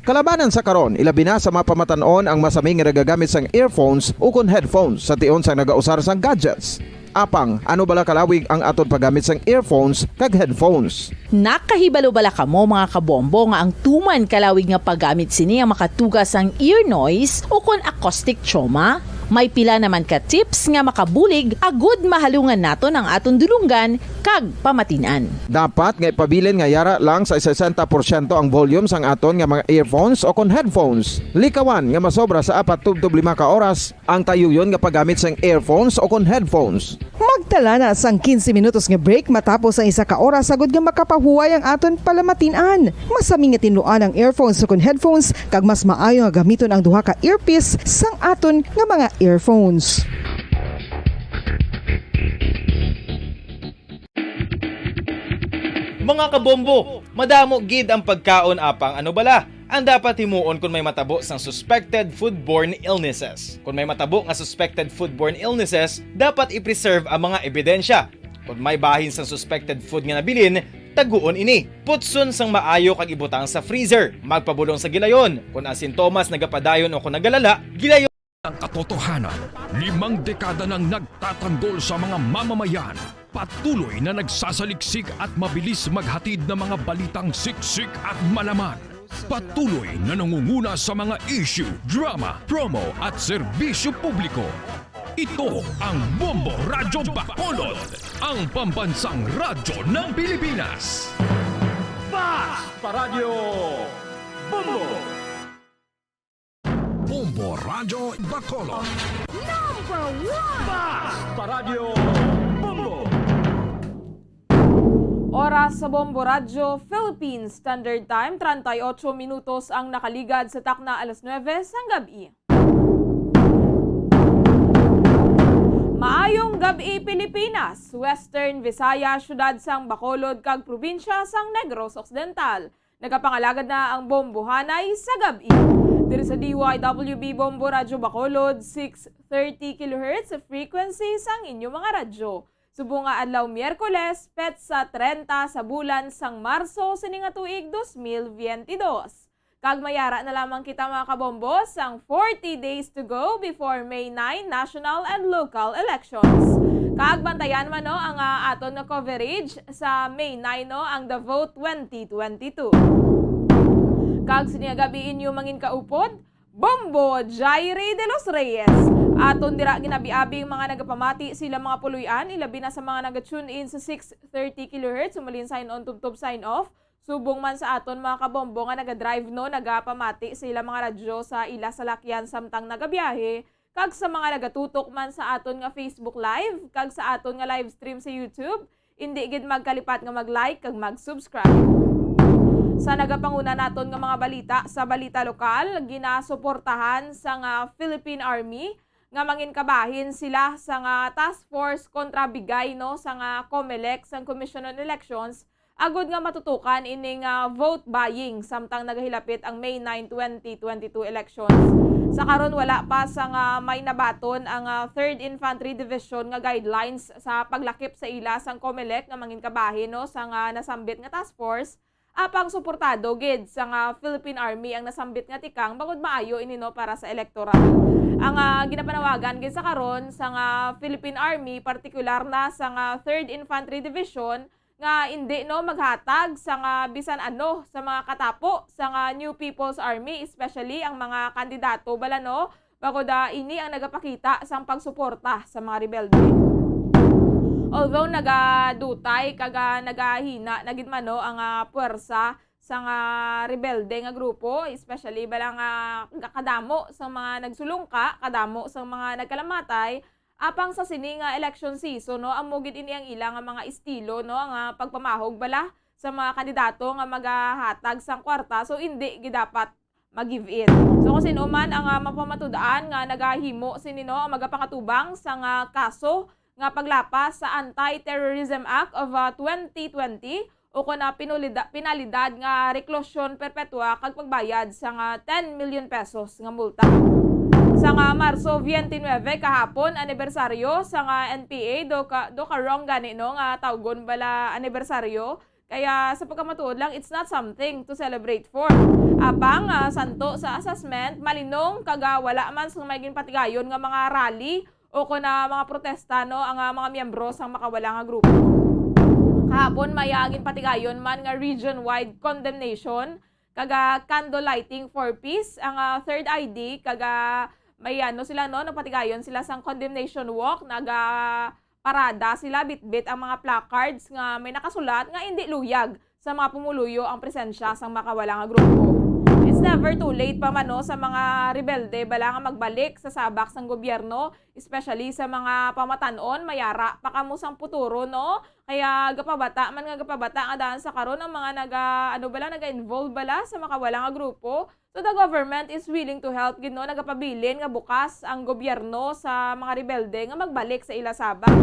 Kalabanan sa karon, ilabi na sa mga pamatan-on ang masami nga nagagamit sang earphones o kon headphones sa tion sang nagausar sang gadgets. Apang, ano bala kalawig ang aton paggamit sang earphones kag headphones? Nakahibalo bala kamo, mga kabombo, nga ang tuman kalawig nga paggamit sini ang makatuga sang ear noise o kon acoustic trauma? May pila naman ka tips nga makabulig agud mahalungan naton ang aton dulonggan kag pamatin-an. Dapat nga ipabilin nga yara lang sa sesenta porsyento ang volume sang aton nga mga earphones o kon headphones. Likawan nga masobra sa apat tubtob lima ka oras ang tayuyon nga paggamit sang earphones o kon headphones. Mag Dala na sang quince minutos nga break matapos ang isa ka oras, agud nga makapahuway ang aton palamatin-an. Masami nga tinluan ang earphones ukon headphones, kag mas maayo nga gamiton ang duha ka earpiece sang aton nga mga earphones. Mga kabombo, madamo gid ang pagkaon, apang ano bala ang dapat himuon kon may matabo sang suspected foodborne illnesses? Kon may matabo nga suspected foodborne illnesses, dapat i-preserve ang mga ebidensya. Kon may bahin sang suspected food nga nabilin, taguon ini. Putson sang maayo kag ibutang sa freezer. Magpabulong sa gilayon kon ang sintomas nagapadayon o kon nagalala. Gilayon. Ang katotohanan, limang dekada nang nagtatanggol sa mga mamamayan. Patuloy na nagsasaliksik at mabilis maghatid ng mga balitang siksik at malaman. Patuloy na nangunguna sa mga issue, drama, promo at serbisyo publiko. Ito ang Bombo Radyo Bacolod, ang pambansang radyo ng Pilipinas. Fast Paradyo Bombo! Bombo Radyo Bacolod. Number one! Fast Paradyo Bombo! Oras sa Bombo Radyo Philippines Standard Time, treinta y ocho minutos ang nakaligad sa takna alas nuebe sang gab-i. Maayong gab-i, Pilipinas, Western Visayas, siyudad sang Bacolod kag probinsya sang Negros Occidental. Nagapangalagad na ang bombohanay sa gab-i. Diri sa D Y W B Bombo Radyo Bacolod, six thirty kilohertz frequency sang inyo mga radyo. Subong nga adlaw Miyerkules, petsa trenta sa bulan sang Marso sini nga tuig dos mil biyente dos. Kag mayara na lamang kita, mga kabombo, sang forty days to go before May nine national and local elections. Kag bantayan man, no, ang, ah, aton nga coverage sa May nine, no, ang The Vote twenty twenty-two. Kag sini nga gab-i inyo mangin kaupod, Bombo Jairi de los Reyes. Aton dira ginabi-abi ang mga nagapamati sila mga puloy-an, ilabi na sa mga naga-tune in sa six thirty kilohertz, sumalin sign on, tubtob sign off. Subong man sa aton mga kabombo nga naga-drive, no, nagapamati sa ila mga radyo sa ila salakyan samtang nagabiyahe, kag sa mga nagatutok man sa aton nga Facebook Live kag sa aton nga live stream sa YouTube, indi gid magkalipat nga mag-like kag mag-subscribe. Sa nagapanguna naton nga mga balita, sa balita lokal, ginasuportahan sang, ah, Philippine Army nga mangin kabahin sila sang, ah, task force kontra bigay, no, sang, ah, COMELEC sang Commission on Elections agud nga matutukan ining, ah, vote buying samtang nagahilapit ang May nine, twenty twenty-two elections. Sa karon, wala pa sang, ah, may nabaton ang, ah, Third Infantry Division nga guidelines sa paglakip sa ila sang COMELEC nga mangin kabahin, no, sang, ah, nasambit nga task force. Apang suportado gid sang, ah, Philippine Army ang nasambit nga tikang bangod maayo ini, no, para sa elektoral. Ang, ah, ginapanawagan gid sa karon sang, ah, Philippine Army, partikular na sang, ah, Third Infantry Division, nga indi, no, maghatag sang, ah, bisan ano sa mga katapo sang, ah, New People's Army, especially ang mga kandidato bala, no, bangod, ah, ini ang nagapakita sang pagsuporta sa mga rebelde. Although nagadutay kag, ah, nagahina na gid man, no, ang, ah, puwersa sang, ah, rebelde nga grupo, especially bala nga kadamo sang mga nagsulungka, kadamo sang mga nagkalamatay, apang sa sini nga election season, no, amo gid ini ang ila nga mga estilo, no, nga pagpamahog bala sa mga kandidato nga magahatag sang kwarta. So, indi gid dapat mag-give in. So, kung sino man ang, ah, mapamatud-an nga nagahimo sini, no, ang magapakatubang sang, ah, kaso nga paglapas sa Anti-Terrorism Act of, ah, twenty twenty, o kon, ah, pinulida-, penalidad nga reclusion perpetua kag pagbayad sang, ah, ten million pesos nga multa. Sang, ah, Marso twenty-nine kahapon, anibersaryo sang, ah, N P A, do ka, do ka wrong gani, no, nga tawgon bala anibersaryo. Kaya sa pagkamatuod lang, it's not something to celebrate for. Apang, ah, santo sa assessment, malinong kag, ah, wala man sang may ginpatigayon nga mga rally o kon, ah, mga protesta, no, ang, ah, mga miyembro sang makawala nga grupo. Kahapon, may, ah, ginpatigayon man nga region-wide condemnation kag, ah, candle lighting for peace ang, ah, Third I D kag, ah, may ano sila, no, nagpatigayon sila sang condemnation walk, naga parada sila, bitbit ang mga placards nga may nakasulat nga indi luyag sa mga pumuluyo ang presensya sang makawala nga grupo. It's never too late pa man, no, sa mga rebelde bala nga magbalik sa sabak sang gobyerno, especially sa mga pamatan-on, mayara pa kamo sang puturo, no? Kaya gapabata man nga gapabata nga daan sa karon ang mga naga, ano bala, naga-involve bala sa makawala nga grupo. So the government is willing to help gid, no, nagapabilin nga bukas ang gobyerno sa mga rebelde nga magbalik sa ila sabak.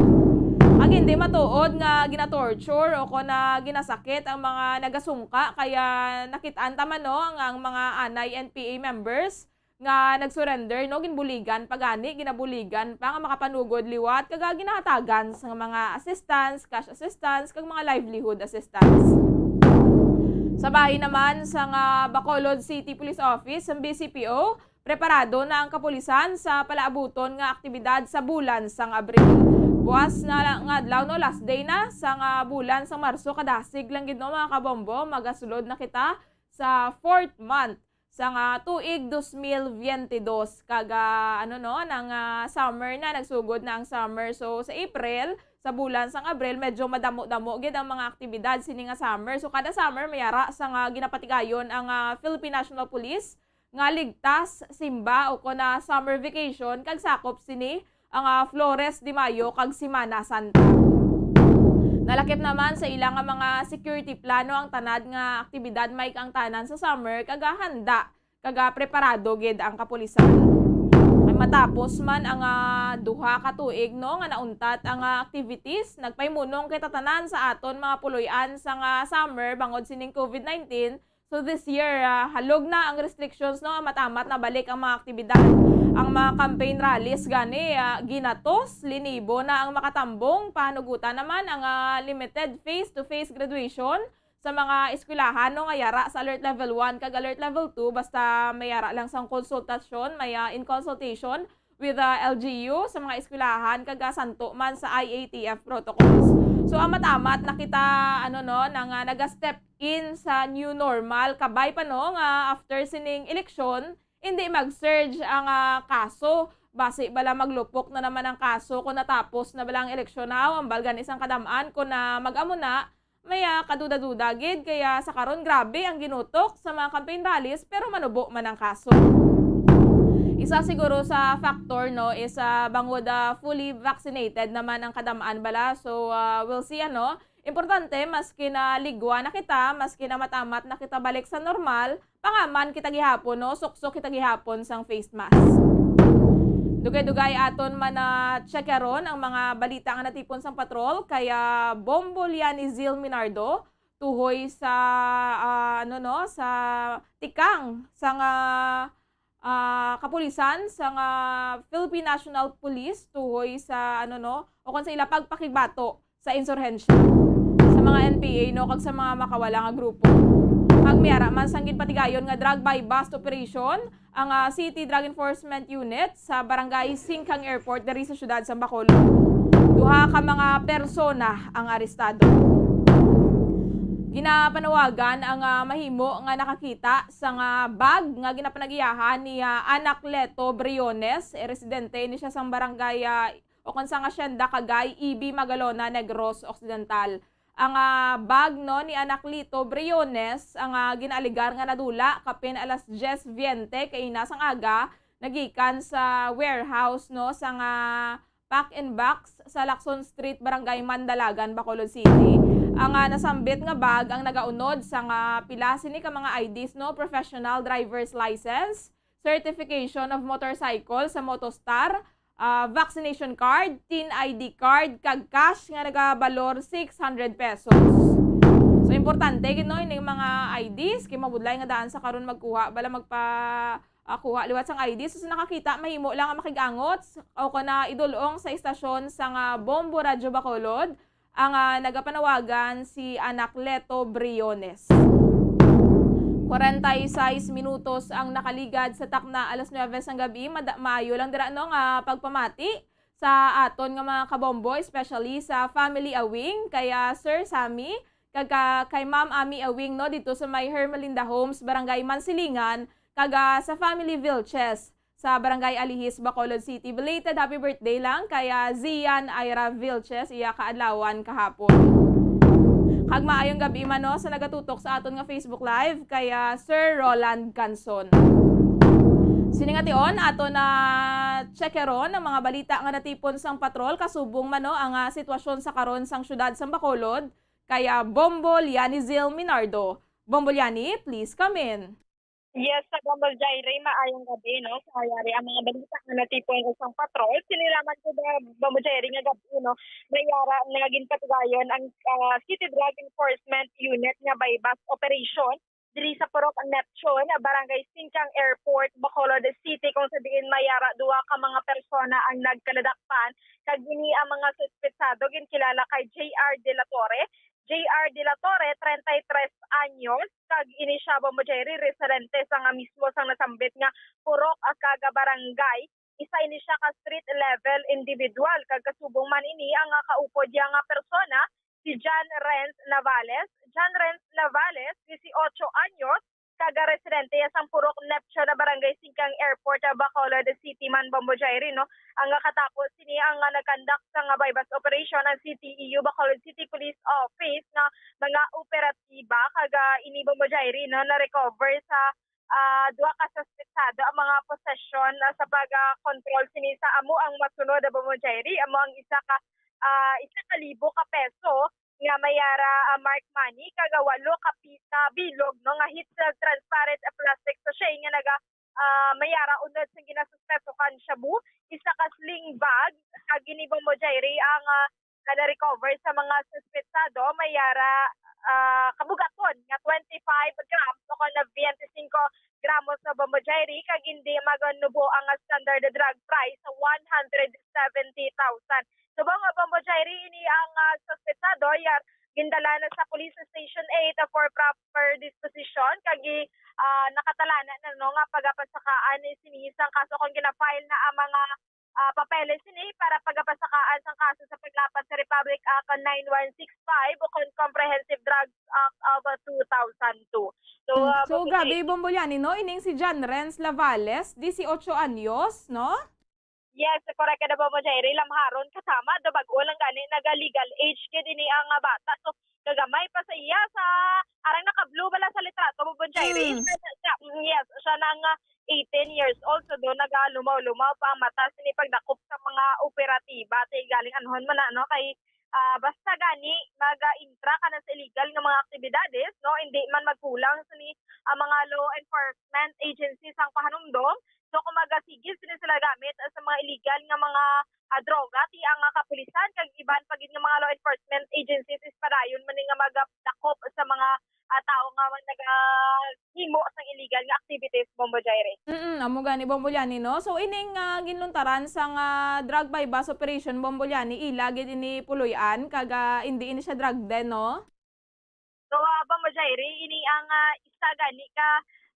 Ang hindi matuod nga ginatorture o kon, ah, ginasakit ang mga nagasungka, kaya nakit-an ta man, no, nga ang mga anay N P A members nga nag-surrender, no, ginbuligan pa gani, ginabuligan pa nga makapanugod liwat kag ginahatagan sa mga assistance, cash assistance kag mga livelihood assistance. Sa bahin naman sang Bacolod City Police Office, ang B C P O, preparado na ang kapulisan sa palaabuton nga aktibidad sa bulan sang Abril. Buas na nga adlaw, no, last day na sang bulan sang Marso, kadasig lang gid, no, mga kabombo, magasulod na kita sa fourth month sang tuig dos mil biyente dos, kag, ah, ano, no, nang, ah, summer na, nagsugod na ang summer. So sa April, sa bulan sang Abril, medyo madamo-damo gid ang mga aktibidad sini nga summer. So kada summer, may ara sang, ah, ginapatigayon ang, ah, Philippine National Police nga ligtas, simba, o kon, ah, summer vacation, kag sakop sini ang, ah, Flores de Mayo kag Semana Santa. Nalakip naman sa ila nga mga security plano ang tanad nga aktibidad may kaangtanan sa summer, kag, ah, handa kag, ah, preparado gid ang kapulisan. Ay matapos man ang, ah, duha ka tuig, no, nga nauntat ang, ah, activities, nagpahimunong kita tanan sa aton mga puloy-an sang summer bangod sining COVID nineteen. So this year, ah, halog na ang restrictions, no, amat-amat na balik ang mga aktibidad. Ang mga campaign rallies gani, ah, ginatos, linibo na ang makatambong, pahanugutan naman ang, ah, limited face-to-face graduation sa mga eskwelahan, no, nga yara sa Alert Level one kag Alert Level two, basta may yara lang sang konsultasyon, may, ah, in consultation with, ah, L G U sa mga eskwelahan kag, ah, santo man sa I A T F protocols. So amat-amat na kita, ano, no, na nga naga-step in sa new normal, kabay pa, no, nga after sining eleksyon, hindi mag-surge ang, ah, kaso. Basi bala maglupok na naman ang kaso kung natapos na bala ang eleksyon, ha? Ambal gani sang kadam-an kung, ah, mag-amo na, may, ah, kaduda-duda gid, kaya sa karon grabe ang ginutok sa mga campaign rallies, pero manubo man ang kaso. Isa siguro sa factor, no, is, ah, bangod, ah, fully vaccinated naman ang kadam-an bala. So, ah, we'll see, ano. Importante, maski na ligwa na kita, maski na matamat na kita balik sa normal, pangaman kita gihapon, no? Suksok kita gihapon sang face mask. Dugay-dugay aton man na check karon ang mga balita nga natipon sang patrol kay, ah, Bombo Lianizil Minardo tuhoy sa, ah, ano, no, sa tikang sang, ah, ah, kapulisan sang, ah, Philippine National Police tuhoy sa, ano, no, o kon sa ila pagpakigbato sa insurhensya sa mga N P A, no, kag sa mga makawala nga grupo. Kag may ara man sang ginpatigayon nga drug buy-bust operation ang, ah, City Drug Enforcement Unit sa Barangay Singcang Airport diri sa siyudad sa Bacolod. Duha ka mga persona ang arestado. Ginapanawagan ang, ah, mahimo nga nakakita sang, ah, bag nga ginapanagiyahan ni, ah, Anacleto Briones, eh, residente ni siya sang barangay, ah, o kon sang Hacienda Cagay, E B Magalona, Negros Occidental. Ang, ah, bag, no, ni Anacleto Briones, ang, ah, ginaaligar nga nadula kapin alas diyes biyente kaina sang aga, nagikan sa warehouse, no, sang, ah, Pack and Box sa Lacson Street, Barangay Mandalagan, Bacolod City. Ang, ah, nasambit nga bag ang nagaunod sang pila sini ka mga I Ds, no, professional driver's license, certification of motorcycle sa Motostar, ah, vaccination card, TIN I D card, kag cash nga nagabalor six hundred pesos. So, importante gid, no, ining mga I Ds, kay mabudlay nga daan sa karon magkuha, bala magpa, ah, kuha liwat sang I D. So, sa nakakita, mahimo lang nga makig-angot s-, o kon, ah, idul-ong sa istasyon sang Bombo Radyo Bacolod, ang, ah, nagapanawagan si Anacleto Briones. Kwarenta y seis minutos ang nakaligad sa takna alas nuebe sang gabi. Mada-, maayo lang dira, no, nga pagpamati sa aton nga mga kabombo, especially sa family a wing, kay, ah, Sir Sammy, kag, ah, kay Ma'am Ami a wing, no, dito sa may Hermelinda Homes, Barangay Mansilingan, kag, ah, sa family Vilches sa Barangay Alihis, Bacolod City. Belated happy birthday lang kay, ah, Zian Ira Vilches, iya kaadlawan kahapon. Kag maayong gab-i man, no, sa nagatutok sa aton nga Facebook Live kay, ah, Sir Roland Canson. Sini nga tion, ato na checkeron ang mga balita nga natipon sang patrol kasubong man, no, ang, ah, sitwasyon sa karon sang siyudad sang Bacolod kay, ah, Bombo Lianizil Minardo. Bombo Liani, please come in. Yes, sa Bombo Jairi, maayong gabi, no? Sa yari ang mga balita nga natipon sa sang patrol. Sinilaman ko ba, Bombo Jairi, nga gabi, no? May yara nga ginpatugayon ang, ah, City Drug Enforcement Unit nga buy-bust operation diri sa Purok Neptune, Barangay Singkang Airport, Bacolod City, kung sa diin may yara duha ka mga persona ang nagkaladakpan, kag ini ang mga suspetsado ginkilala kay J R De La Torre, J R De La Torre, treinta y tres anyos, kag ini siya, Bombo Jairi, residente sa nga mismo sang nasambit nga purok, ah, kag barangay. Isa ini siya ka street level individual, kag kasubong man ini ang, ah, kaupod niya nga persona, si John Renz Navales. John Renz Navales, dieciocho anyos, kag residente ya sang purok Neptune na Barangay Singkang Airport, ah, Bacolod City man, Bombo Jairi, no? Ang nakatapos sini ang, ah, nag-conduct sa nga buy-bust operation ang C T E U Bacolod City Police Office nga mga operatiba, kag, ah, ini, Bombo Jairi, no, na-recover sa, ah, duha ka suspetsado ang mga posesyon, ah, sa pag, ah, control sini sa amo ang masunod, ah, Bombo Jairi, amo ang isa ka, ah, isa ka libo ka peso nga may ara, ah, marked money, kag walo ka pita bilog, no, nga hit sa transparent, ah, plastic sachet nga naga, ah, may ara unod sang ginasuspetso kan shabu, isa ka sling bag, kag ini, Bombo Jairi, ang, ah, nga na-recover sa mga suspetsado, may ara, ah, kabugaton nga twenty-five grams o kon na twenty-five gramos sa, Bombo Jairi, kag hindi maganubo ang standard drug price sa one hundred seventy thousand. Subong nga, Bombo Jairi, ini ang, ah, suspetsado, yar, gindala na sa Police Station eight for proper disposition, kag gi-, ah, nakatalana na, no, nga pagapasakaan ni sini sang kaso kung gina-file na ang mga, ah, papeles sini para pagapasakaan sang kaso sa paglapas sa Republic Act nine one six five o kon Comprehensive Drugs Act of, ah, two thousand two. So, Mm, ah, so, Bombo grabe, Jairi. Bombo Liani, no? Ining si John Renz Lavales, dieciocho anyos, no? Yes, correct ka na, Bombo Jairi. Lamharon kasama, do bag-o lang gani naga-legal age gid ini ang, ah, bata. So, kagamay pa sa iya sa, arang naka-blue bala sa litrato, Bombo Jairi. Mm. Siya, siya, siya, mm, yes, siya na nga eighteen years old. So, do nagalumaw-lumaw pa ang mata sini pagdakop sa mga operatiba. Ti galing anhon man na, no? Kay, ah, basta gani mag-intra ka na sa illegal nga mga aktibidades, no? Hindi man magkulang sini ang mga law enforcement agencies ang pahanumdom. So, kung magasigil sila, sila gamit, ah, sa mga illegal nga mga, ah, droga, ti ang, ah, kapulisan kag iban pa gid nga mga law enforcement agencies is padayon man ni nga magadakop sa mga, ah, tawo nga nagahimo sang illegal nga activities, Bombo Jairi. Mm, amo gani, Bombo Liani, no? So, ining, ah, ginluntaran sang, ah, drug buy-bust operation, Bombo Liani, ila gid ini puloy-an, kag, ah, indi ini siya drug den, no? So, ah, Bombo Jairi, ini ang, ah, isa gani ka,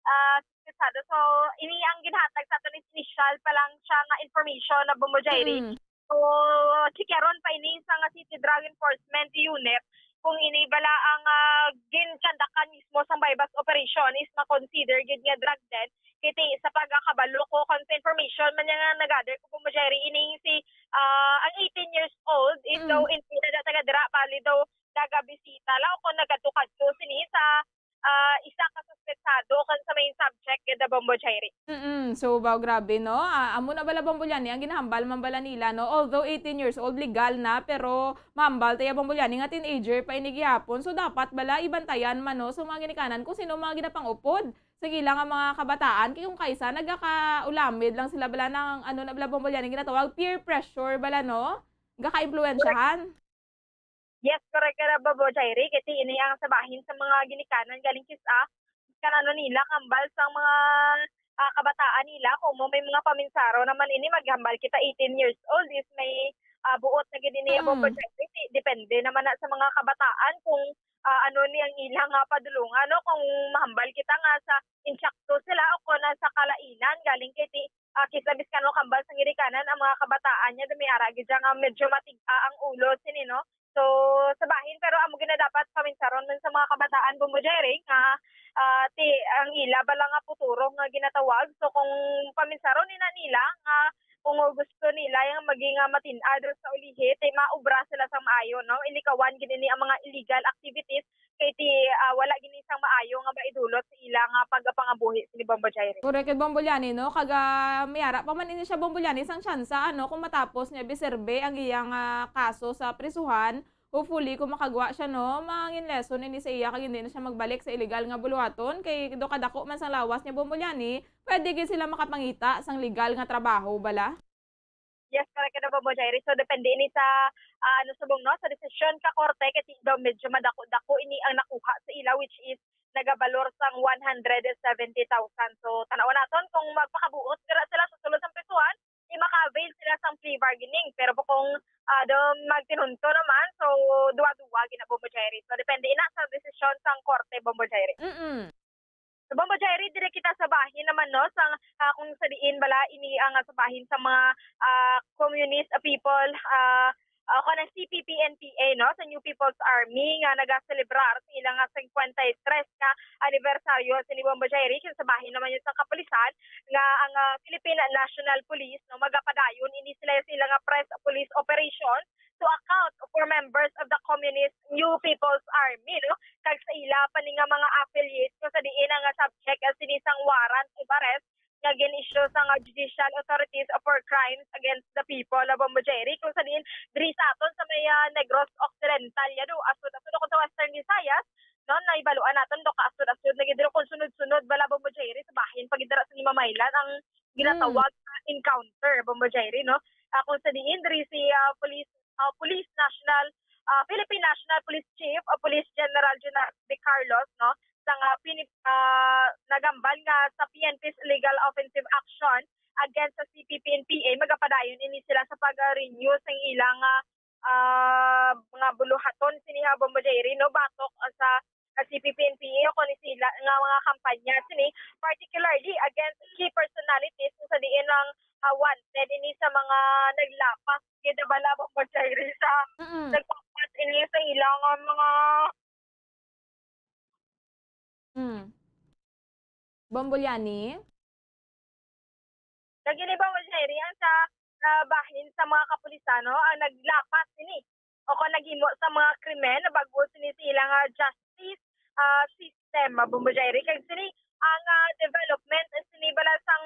ah, suspetsado. So, ini ang ginhatag sa aton is initial pa lang siya nga information na, Bombo Jairi. Mm. So, checkeron pa ini sa nga City Drug Enforcement Unit kung ini bala ang, ah, ginkandakan mismo sang buy-bust operation is ma-consider gid nga drug den. Kay ti sa pagkakabalo ko, kung sa information man niya nga nag-gather ko, Bombo Jairi, ining si, ah, ang eighteen years old is daw Mm. hindi na taga dira, bali daw nagabisita lang o kung nagkadto-kadto sini sa, ah, isa ka suspetsado o kung sa main subject gid, Bombo Jairi. Mm-mm. So, wow, grabe, no? Ah, amo na bala, Bombo Liani, ang ginahambal man bala nila, no? Although eighteen years old, legal na, pero mahambal ta ya, Bombo Liani, nga teenager pa ini gihapon. So, dapat bala ibantayan man, no? So, mga ginikanan, kung sino mga ginapangupod sa ila nga mga kabataan, kay kung kaisa nagakaulamid lang sila bala ng, ano na bala, Bombo Liani, ginatawag peer pressure bala, no? Gaka-impluwensyahan. Yes, correct ka na, Bombo Jairi. Kasi ini ang sa bahin sa mga ginikanan galing kis-a. Kan ano nila, kambal sa mga, ah, kabataan nila. Kung mo may mga paminsaro naman ini, maghambal kita eighteen years old, is may, ah, buot na gid ini, Mm. Bombo Jairi. Di-, depende naman na sa mga kabataan kung, ah, ano ni ang ilang, ah, padulungan, no? Kung mahambal kita nga sa insakto sila o kung nasa kalainan, galing kay ti-, ah, kis-a bisan mo kambal sa ginikanan ang mga kabataan niya, may ara gid siya nga medyo matig-a ang ulo sini, no? So, sa bahin, pero amo gid na dapat paminsaron man sa mga kabataan, Bombo Jerry, nga, ah, ti-, ang ila bala nga futuro nga ginatawag. So, kung paminsaron ni na nila nga Kung gusto nila yung maging, ah, matin-ad sa ulihi, ti maobra sila sa maayo, no? Ilikawan gid ini ang mga illegal activities, kay ti, ah, wala gini sang maayo nga maidulot sa ila nga pagpangabuhi sini Bombo Jairi. Correct, Bombo Liani, no? Kag, ah, may ara pa man ini siya, Bombo Liani, sang tsansa, ano, kung matapos niya biserbe ang iyang, ah, kaso sa prisuhan, hopefully, kung makagwa siya, no, mangin lesson ini sa iya, kag hindi na siya magbalik sa illegal nga buluhaton, kay do kadako man sang lawas niya, Bombo Liani, pwede gid sila makapangita sang legal nga trabaho, bala? Yes, correct ka na, Bombo Jairi. So, depende ini sa, ah, ano, subong, no, sa desisyon sa korte, kay ti-, daw medyo madako-dako ini ang nakuha sa ila, which is nagabalor sang one hundred seventy thousand. So, tanawan naton kung magpakabuot dira sila sa sulod sang prisuhan, di maka-avail sila sang plea bargaining. Pero po kung, ah, daw magtinunto naman, so, duwa-duwa gina, Bombo Jairi. So, depende ina sa desisyon sang korte, Bombo Jairi. Mm-mm. So, Bombo Jairi, dire kita sa bahin naman, no, sa, ah, kung sa diin bala ini ang, ah, sa bahin sa mga, ah, communist people, ah, ah, kanang C P P N P A, no, sa New People's Army nga nagaselebrar sa ilang, ah, singkwenta y tres ka anibersaryo sini, Bombo Jairi, kung sa bahin naman yun sa kapulisan nga ang, ah, Philippine National Police, no, magapadayon ini sila sa ilang, ah, press police operation to account for members of the Communist New People's Army, no? Kag sa ila pa ni nga mga affiliates, kung sa diin ang, ah, subject, ah, sini sang warrant of arrest nga gin-issue sang, ah, judicial authorities for crimes against the people, ah, Bombo Jairi, kung sa diin diri sa aton sa may, ah, Negros Occidental, ya do, asod-asod ako sa Western Visayas, no, nahibaluan naton do kaasod-asod na gid diri kung sunod-sunod bala, Bombo Jairi, sa bahin pa gid dira sa Limamaylan ang ginatawag nga encounter, Bombo Jairi, no? Ah, kung sa diin diri si, ah, Police, ah, Police National, ah, Philippine National Police Chief, ah, Police General Junard De Carlos, no, sa nga pini-, ah, nagambal nga sa P N P's illegal offensive action against sa C P P N P A, magapadayon ini sila sa pag-renew sang ilang, ah, ah, mga buluhaton sini ha, Bombo Jairi, no, batok, ah, sa, ah, C P P N P A o kung sila nga mga kampanya sini, particularly against key personalities sa diin ang, ah, wanted ini sa mga naglapas gid bala, Bombo Jairi, sa Mm-mm. naglapas ini sa ilang, ah, mga Mm. Bombo Liani? Naginibaw mo, Jerry, ang sa, ah, bahin sa mga kapulisan, no, ang naglapas sini o kung naghimo sa mga krimen bag-o sini sa ilang, ah, justice, ah, system, ah, Bombo Jairi. Kag sini ang, ah, development sini bala sang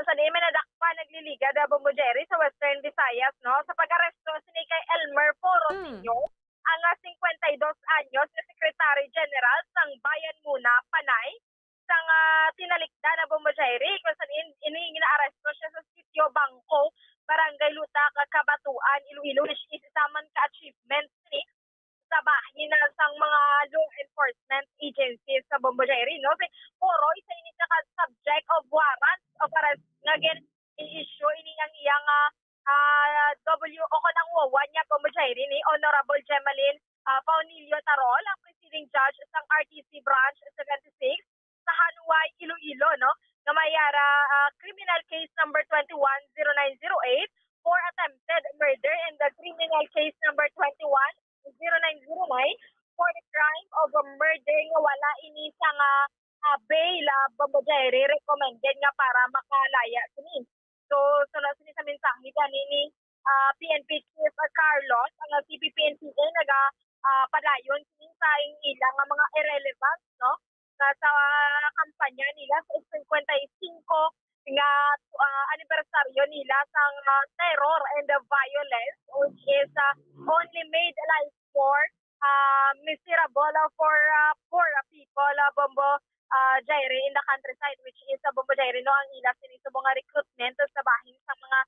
sa di man nadakpan nagliligad, ah, Bombo Jairi, sa Western Visayas, no, sa pag-aresto sini kay Elmer Poro Mm. Senior, ang, ah, singkwenta y dos anyos nga Secretary General sang Bayan Muna, Panay, sang, ah, tinalikdan na Bombo Jairi, kung saan in-, ini ginaaresto siya sa sitio Bangko, Barangay Luta, Cabatuan, Iloilo, which is isa man ka achievement ni sa bahin na sang mga law enforcement agencies sa Bombo Jairi, no? Si Puro, isa ini sa ka subject of warrant of arrest nga gin-i-issue ini ang iyang, ah, ah, W o kon ang wawa niya, Bombo Jairi, ni Honorable Gemalin, ah, Paunilio Tarol, ang presiding judge sang R T C Branch seventy-six sa Hanuay, Iloilo, no? Nga may ara, ah, criminal case number twenty-one zero nine zero eight for attempted murder and the criminal case number twenty-one zero nine zero nine for the crime of a murder nga wala ini sang, ah, ah, bail, ah, Bombo Jairi, recommended nga para makalaya sini. So, suno sini sa mensahe gani ni, ah, P N P Chief Carlos, ang C P P N P A naga, ah, padayon sini sa ila nga mga irrelevant, no? Nga sa kampanya nila sa singkwenta y singko nga, ah, anibersaryo nila sang, ah, terror and the violence, which is, ah, only made life for, ah, miserable, ah, for, ah, poor people, ah, Bombo, ah, Jairi in the countryside, which is, ah, Bombo Jairi, no, ang ila sini subong nga recruitment sa bahin sa mga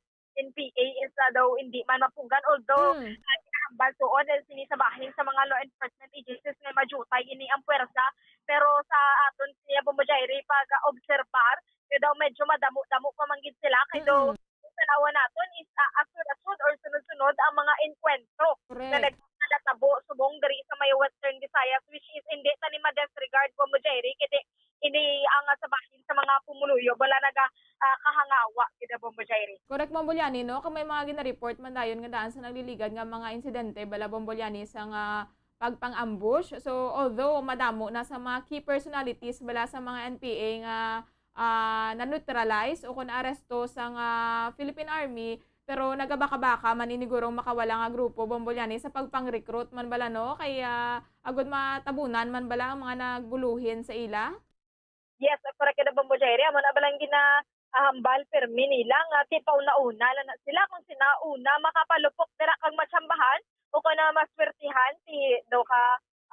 N P A is, ah, daw hindi man mapunggan, although, Mm. ah, ginahambal tuod, eh, sini sa bahin sa mga law enforcement agencies nga majutay ini ang puwersa, pero sa aton siya, Bombo Jairi, pag-obserbar, kay daw medyo madamo-damo pa man gid sila, kay daw Mm. kung tanawan naton is, ah, asud-asud or sunod-sunod ang mga engkwentro nga Correct. nagkakatabo subong diri sa may Western Visayas, which is hindi ta ni ma-disregard, Bombo Jairi, kay di-, ini ang, ah, sa bahin sa mga pumuluyo, wala naga, ah, kahangawa gid, Bombo Jairi. Correct, Bombo Liani, no? Kung may mga gina-report man dayon nga daan sa nagliligad nga mga insidente, bala, Bombo Liani, sa nga pagpang-ambush. So, although madamo na sa mga key personalities bala sa mga N P A nga ah, na-neutralize o kon aresto sang, ah, Philippine Army, pero nagabaka-baka man ini gurong makawala nga grupo, Bombo Liani, sa pagpang-recruit man bala, no? Kay, ah, agud matabunan man bala ang mga nagbuluhin sa ila? Yes, correct ka, Bombo Jairi. Amo na balang ginahambal permi nila nga ti pauna-una lang na sila kung sino una makapalupok dira kag matsambahan o kon na maswertihan ti daw ka,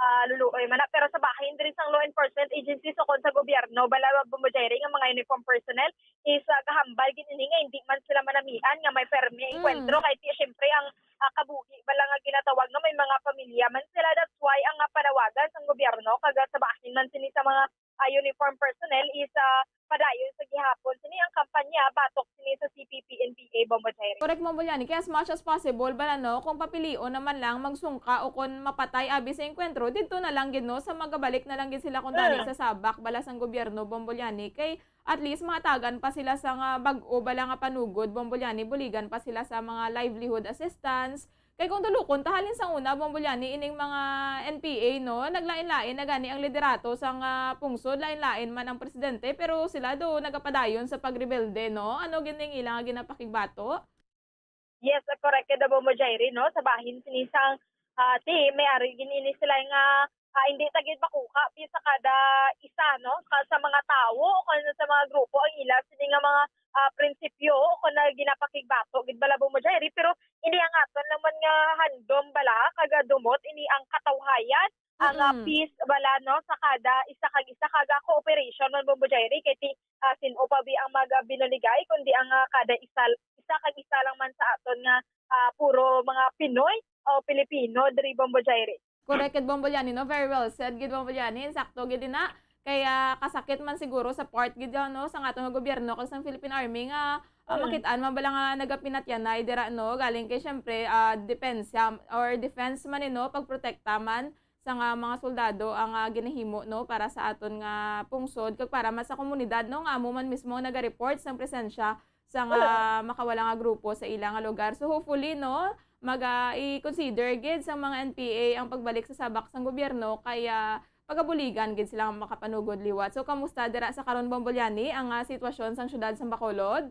ah, luluoy man na. Pero sa bahin diri sang law enforcement agencies o kon sa gobyerno, bala, Bombo Jairi, nga mga uniform personnel is, ah, gahambal gid ini nga hindi man sila manamian nga may permi ang Mm. enkwentro. Kay ti, syempre, ang, ah, kabuhi bala nga ginatawag, no, may mga pamilya man sila. That's why ang, ah, panawagan sang gobyerno kag, ah, sa bahin man sini sa mga ah, uniform personnel is, ah, padayon sa gihapon sini ang kampanya batok sini sa C P P N P A, Bombo Jairi. Correct, Bombo Liani. Kay as much as possible, bala, no, kung papilion naman lang magsungka o kon mapatay abi sa engkwentro, didto na lang gid, no, sa magabalik na lang gid sila kung tani Mm. sa sabak bala sang gobyerno, Bombo Liani. Kay at least mahatagan pa sila sa nga bag-o bala nga panugod, Bombo Liani, buligan pa sila sa mga livelihood assistance, Kay kung tulukon ta, halin sang una, Bombo Liani, ining mga N P A, no, naglain-lain na gani ang liderato sang, ah, pungsod, lain-lain man ang presidente, pero sila do nagapadayon sa pagrebelde, no? Ano gid ning ila nga ginapakigbato? Yes, correct ka, Bombo Jairi, no? Sa bahin sini sang, ah, ti, may ari gid ini sila nga, ah, hindi ta gid makuha pi sa kada isa, no? Ka, sa mga tawo o kon sa mga grupo ang ila sini nga mga, ah, prinsipyo o kon na ginapakigbato gid bala, Bombo Jairi, pero ini ang aton naman nga handom bala kag dumot ini ang katawhayan, ang, ah, Mm. peace bala, no, sa kada isa kag isa kag, ah, cooperation man, Bombo Jairi, kay ti, ah, sin-o pa bi ang magabinuligay kundi ang, ah, kada isa, isa kag isa lang man sa aton nga, ah, puro mga Pinoy o Pilipino diri, Bombo Jairi. Correct gid, Bombo Liani, no? Very well said gid, Bombo Liani. Insakto gid ina. Kay, ah, kasakit man siguro sa part gid, ah, no, sa aton nga gobyerno kag sa Philippine Army nga, ah, Mm. makit-an man bala nga nagapinatyanay dira, no? Galing kay, syempre, ah, depensa or defense man, eh, no? Pagprotekta man sa nga mga soldado ang, ah, ginahimo, no, para sa aton nga pungsod kag para man sa komunidad, no, nga amo man mismo ang naga-report sang presensya sang, ah, makawala nga grupo sa ila nga lugar. So, hopefully, no, maga, i-consider gid sang mga N P A ang pagbalik sa sabak sang gobyerno, kay, ah, pagabuligan gid sila nga makapanugod liwat. So, kamusta dira sa karon, Bombo Liani, ang, ah, sitwasyon sang siyudad sang Bacolod?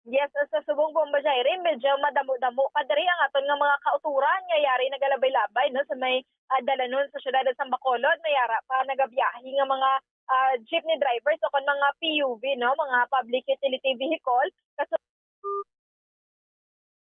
Yes, sa subong, Bombo Jairi, medyo madamo-damo pa diri ang aton nga mga kautoran nga yari nagalabay-labay, no, sa may, ah, dalanon sa siyudad sang Bacolod. May ara pa nagabiyahe nga mga, ah, jeepney drivers o kon mga P U V, no, mga public utility vehicle. Kaso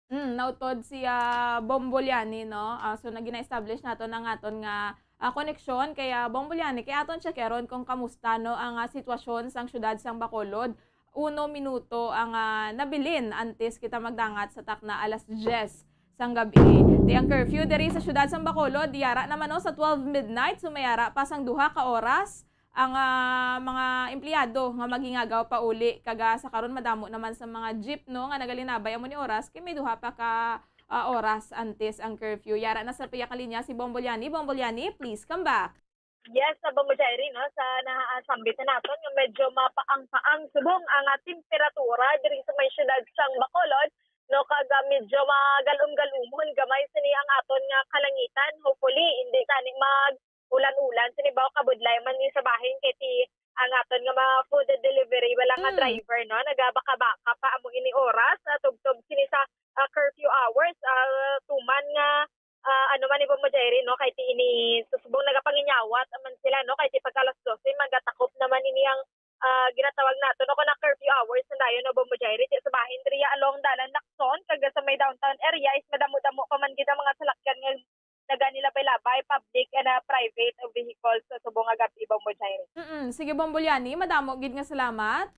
Mm, nautod si, ah, Bombo Liani, no? Ah, so, na gina-establish naton ang aton nga, ah, koneksyon kay, ah, Bombo Liani, kay aton siya karon kung kamusta, no, ang, ah, sitwasyon sang siyudad sang Bacolod. Uno minuto ang, ah, nabilin antes kita magdangat sa takna alas diyes sang gabi. Di ang curfew diri sa siyudad sang Bacolod, yara naman, no, sa twelve midnight, so may ara pa sang duha ka oras ang, ah, mga empleyado nga maghingagaw pauli, kag, ah, sa karon madamo naman sa mga jeep, no, nga nagalinabay amo ni oras kay may duha pa ka, ah, oras antes ang curfew. Yara na sa piyakalinya si Bombo Liani. Bombo Liani, please come back. Yes, sa Bombo Jairi, no, sa naasambit na naton nga medyo mapaang-paang subong ang, ah, temperatura diri sa may siyudad sang Bacolod, no, kag, ah, medyo magalum-galumon gamay sini ang aton nga kalangitan. Hopefully, hindi tani mag ulan-ulan. Sini ba, kabudlay man ni sa bahin kay ti ang aton nga mga food delivery, wala nga Mm. driver, no? Nagabaka-baka pa amo ini oras, ah, tubtob sini sa, ah, curfew hours, ah, tuman nga, ah, ano man ni Bombo Jairi, no? Kay ti ini sa subong nagapanginyawat man sila, no? Kay ti pagka alas dose, magatakop naman ini ang, ah, ginatawag nato, no? Kung ang curfew hours na dayon, no, Bombo Jairi, ti sa bahin diri along Dalan Lacson, kag sa may downtown area is madamo-damo pa man gid ang mga salakyan nga naganilabay-labay, public and, ah, private vehicles sa subong nga gab-i, Bombo Jairi. Mm-mm. Sige, Bombo Liani, madamo gid nga salamat.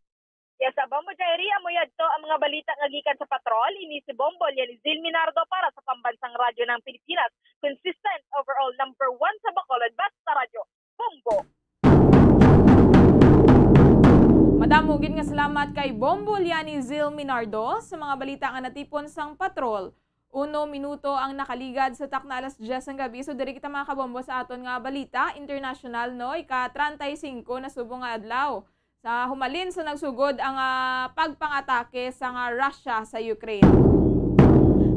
Yes, sa Bombo Jairi, amo yadto ang mga balita nga gikan sa patrol. Ini si Bombo Liani Zil Minardo para sa Pambansang Radyo ng Pilipinas. Consistent, overall number one sa Bacolod, basta radyo. Bombo! Madamo gid nga salamat kay Bombo Liani Zil Minardo sa mga balita nga natipon sang patrol. Uno minuto ang nakaligad sa takna alas diyes sang gabi. So, diri kita, mga kabombo, sa aton nga balita international, no? Ika treinta y cinco na subong nga adlaw sa humalin sa nagsugod ang, ah, pagpangatake sa nga Russia sa Ukraine.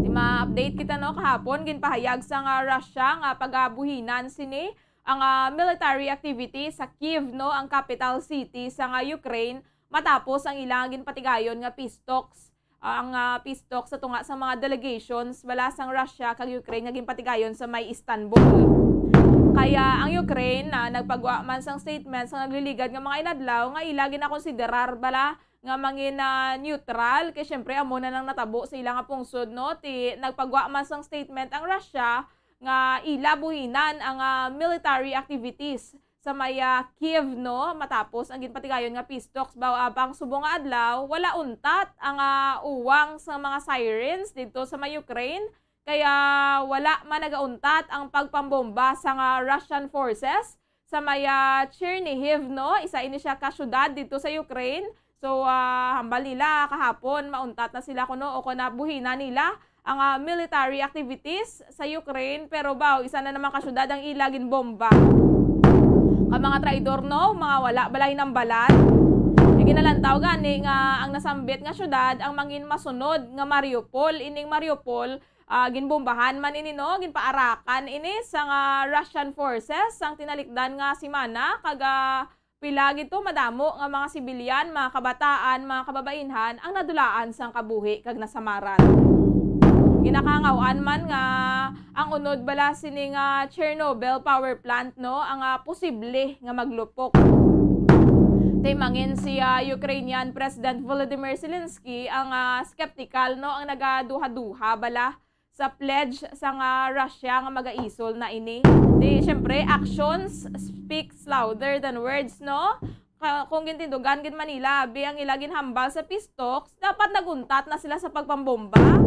Di ma-update kita, no? Kahapon, ginpahayag sa nga Russia nga pagabuhinan sini ang, ah, military activity sa Kyiv, no? Ang capital city sa nga Ukraine. matapos ang ilang ginpatigayon nga peace talks, ang, ah, peace talks sa tunga sa mga delegations bala sang Russia kag Ukraine nga ginpatigayon sa may Istanbul. Kaya ang Ukraine, ah, nagpagwa man sang statement sa nagliligad nga mga inadlaw nga ila ginakonsiderar bala nga mangin, ah, neutral, kay syempre amo na nang natabo sa ila nga pungsod, no? Ti nagpagwa man sang statement ang Russia nga ila buhinan ang, ah, military activities sa may, ah, Kiev, no, matapos ang ginpatigayon nga peace talks. Baw-, ah, bang subong nga adlaw, wala untat ang, ah, uwang sa mga sirens didto sa may Ukraine, kaya wala man nagauntat ang pagpambomba sa, ah, Russian forces sa may, ah, Chernihiv, no? Isa ini siya ka syudad didto sa Ukraine. So, ah, hambal nila kahapon mauntat na sila kuno o kon nabuhina nila ang, ah, military activities sa Ukraine, pero baw, isa na naman ka syudad ang ila ginbomba. Ka mga traidor, no? Mga wala bala hinambalan. Iginalantaw gani nga ang nasambit nga syudad ang mangin masunod nga Mariupol. Ining Mariupol, ah, ginbombahan man ini, no? Ginpaarakan ini sa nga Russian forces sang tinalikdan nga semana, kag, ah, pila gid to madamo nga mga sibilyan, mga kabataan, mga kababainhan ang nadulaan sang kabuhi kag nasamaran. Ginakahangaw-an man nga ang unod bala sini nga Chernobyl power plant, no, ang, ah, posible nga maglupok. Timangin si, ah, Ukrainian President Volodymyr Zelensky ang, ah, skeptical, no, ang nagaduha-duha bala sa pledge sa nga Russia nga magaisol na ini. Di, syempre, actions speaks louder than words, no? Ka-, kung gintindugan gid man nila, abi ang ila ginhambal sa peace talks, dapat naguntat na sila sa pagpambomba.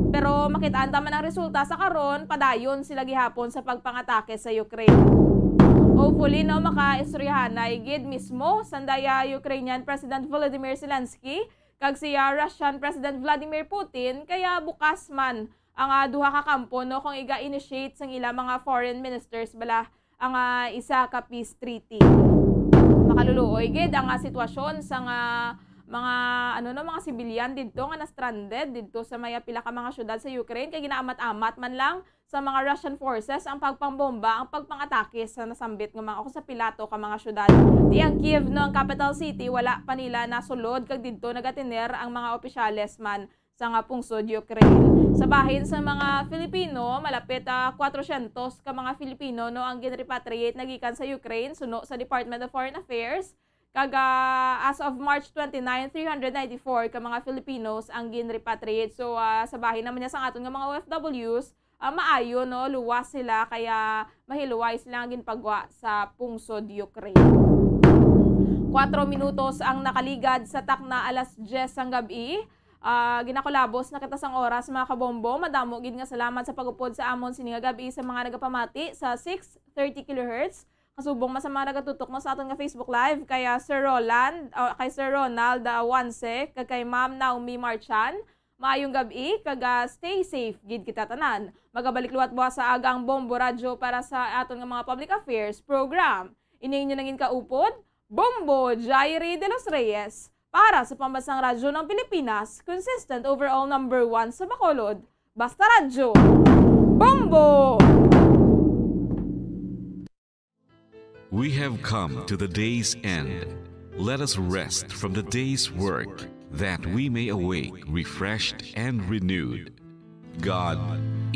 Pero makitaan ta man ang resulta sa karon, padayon sila gihapon sa pagpangatake sa Ukraine. Hopefully, no, makaistoryahanay gid mismo sanday, ah, Ukrainian President Volodymyr Zelensky kag si, ah, Russian President Vladimir Putin, kaya bukas man ang, ah, duha ka kampo, no, kung iga-initiate sang ila mga foreign ministers bala ang, ah, isa ka peace treaty. Makaluluoy gid ang, ah, sitwasyon sa nga mga, ano, no, mga sibilyan didto nga na-stranded didto sa may pila ka mga syudad sa Ukraine, kay ginaamat-amat man lang sa mga Russian forces ang pagpangbomba, ang pagpangatake sa nasambit nga mga, o sa pilato ka mga syudad. Ti ang Kiev, no, ang capital city, wala pa nila nasulod kag didto nagatiner ang mga opisyales man sa nga pungsod Ukraine. Sa bahin sa mga Filipino, malapit, ah, kwatrosyentos ka mga Filipino, no, ang ginrepatriate na gikan sa Ukraine suno sa Department of Foreign Affairs. Kag, ah, as of March twenty-nine, three hundred ninety-four ka mga Filipinos ang ginrepatriate. So, ah, sa bahin naman niya sang aton nga mga O F Ws, ah, maayo, no, luwas sila, kaya mahiluway sila nga ginpagwa sa pungsod Ukraine. Kwatro minutos ang nakaligad sa takna alas diyes sang gab-i. Ah, ginakulabos na kita sang oras, mga kabombo. Madamo gid nga salamat sa pag-upod sa amon sini nga gab-i sa mga nagapamati sa six thirty kilohertz. Kasubong man sa mga nagatutok, no, sa aton nga Facebook Live, kay, ah, Sir Roland, ah, kay Sir Ronald, ah, Wanse, kag kay Ma'am Naomi Marchan. Maayong gab-i, kag, ah, stay safe gid kita tanan. Magabalik liwat buwas sa aga ang Bombo Radyo para sa aton nga mga public affairs program. Ini inyo nangin kaupod, Bombo Jairi de los Reyes, para sa Pambansang Radyo ng Pilipinas, consistent overall number one sa Bacolod. Basta Radyo, Bombo! We have come to the day's end. Let us rest from the day's work, that we may awake refreshed and renewed. God,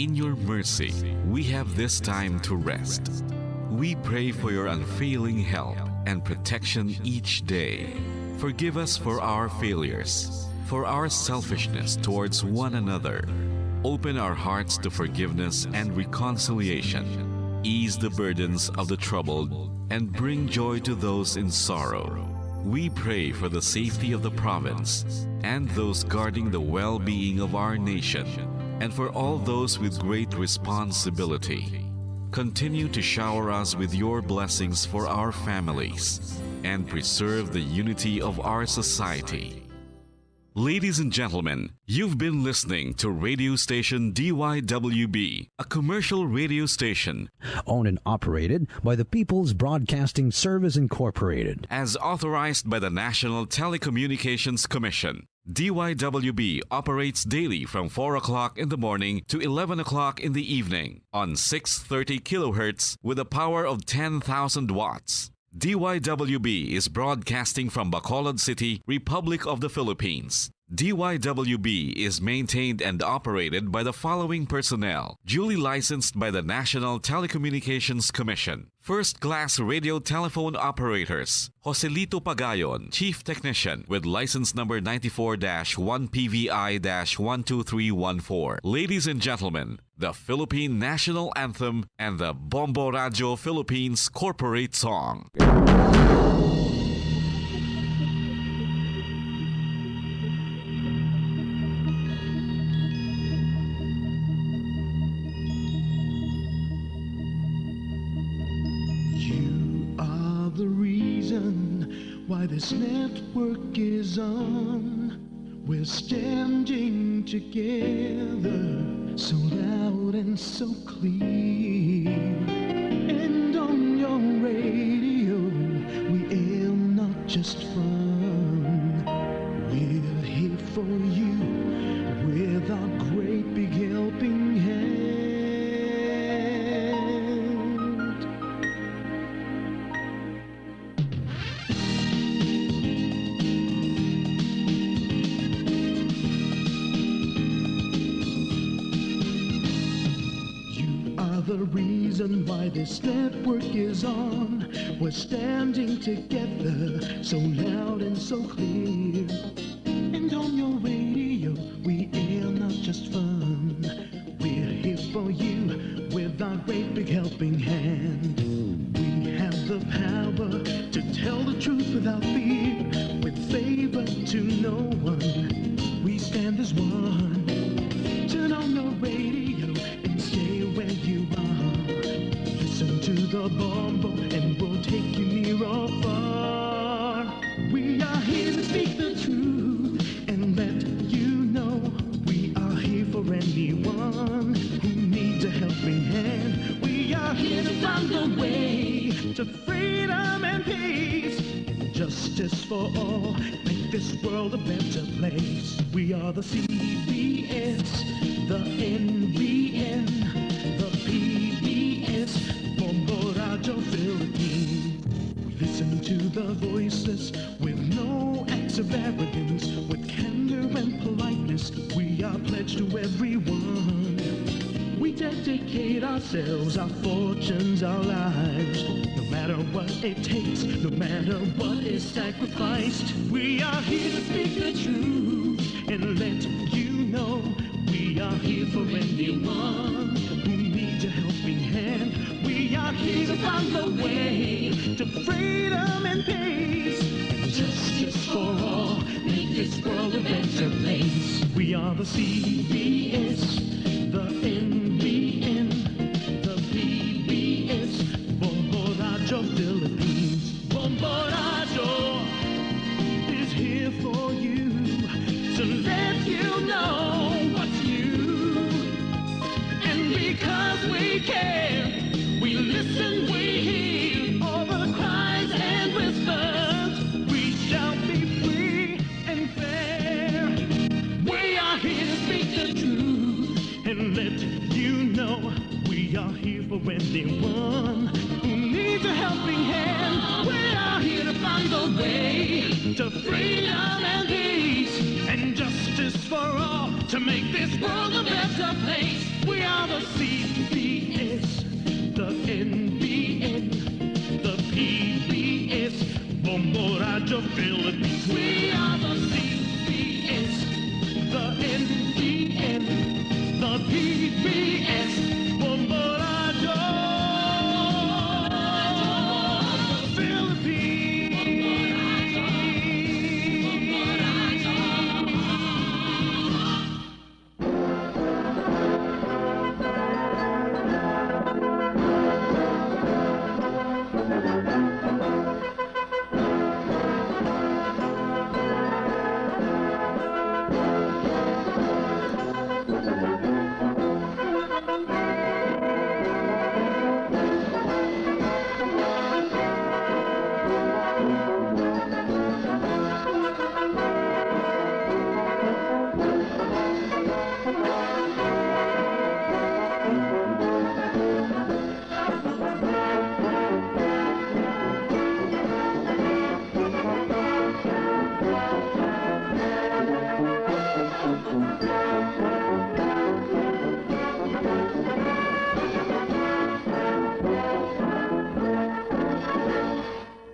in your mercy, we have this time to rest. We pray for your unfailing help and protection each day. Forgive us for our failures, for our selfishness towards one another. Open our hearts to forgiveness and reconciliation. Ease the burdens of the troubled and bring joy to those in sorrow. We pray for the safety of the province and those guarding the well-being of our nation, and for all those with great responsibility. Continue to shower us with your blessings for our families and preserve the unity of our society. Ladies and gentlemen, you've been listening to radio station D Y W B, a commercial radio station owned and operated by the People's Broadcasting Service Incorporated, as authorized by the National Telecommunications Commission. D Y W B operates daily from four o'clock in the morning to eleven o'clock in the evening on six thirty kilohertz with a power of ten thousand watts. D Y W B is broadcasting from Bacolod City, Republic of the Philippines. D Y W B is maintained and operated by the following personnel, duly licensed by the National Telecommunications Commission. First class radio telephone operators, Joselito Pagayon, Chief Technician, with license number ninety-four dash one P V I dash one two three one four. Ladies and gentlemen, the Philippine National Anthem and the Bombo Radio Philippines Corporate Song. You are the reason why this network is on. We're standing together, so loud and so clear. And on your radio, we air not just fun. We're here for you with our great big helping hand. You are the reason why this network is on. We're standing together, so loud and so clear. And on your radio, we air not just fun. We're here for you with our great big helping hand. We have the power to tell the truth without fear, with favor to no one. We stand as one. Turn on your radio and stay where you are. Listen to the Bombo and we'll take you near or far. We are here to speak the truth and let you know we are here for anyone who needs a helping hand. We are here to find the way to freedom and peace and justice for all. Make this world a better place. We are the C B S, the N B N, the P B S, Bombo Radio Philippines. We listen to the voiceless with no acts of arrogance, with candor and politeness. We are pledged to everyone. We dedicate ourselves, our fortunes, our lives. No matter what it takes, no matter what is sacrificed, we are here to speak the truth and let you know we are here for anyone who needs a helping hand. We are here to find the way to freedom and peace and justice for all. Make this world a better place. We are the C B S, the N B N, the P B S, Bombo Radio Philippines. Bombo Radio is here for you to let you know what's new. And because we care, we listen, we hear all the cries and whispers. We shall be free and fair. We are here to speak the truth and let you know we are here for anyone who needs a helping hand. We are here to find the way to freedom and peace and justice for all to make this world a better place. We are the C B S, the N B N, the P B S, Bombo Radio Philippines. We are the C B S, the N B N, the P B S, Bombo Radio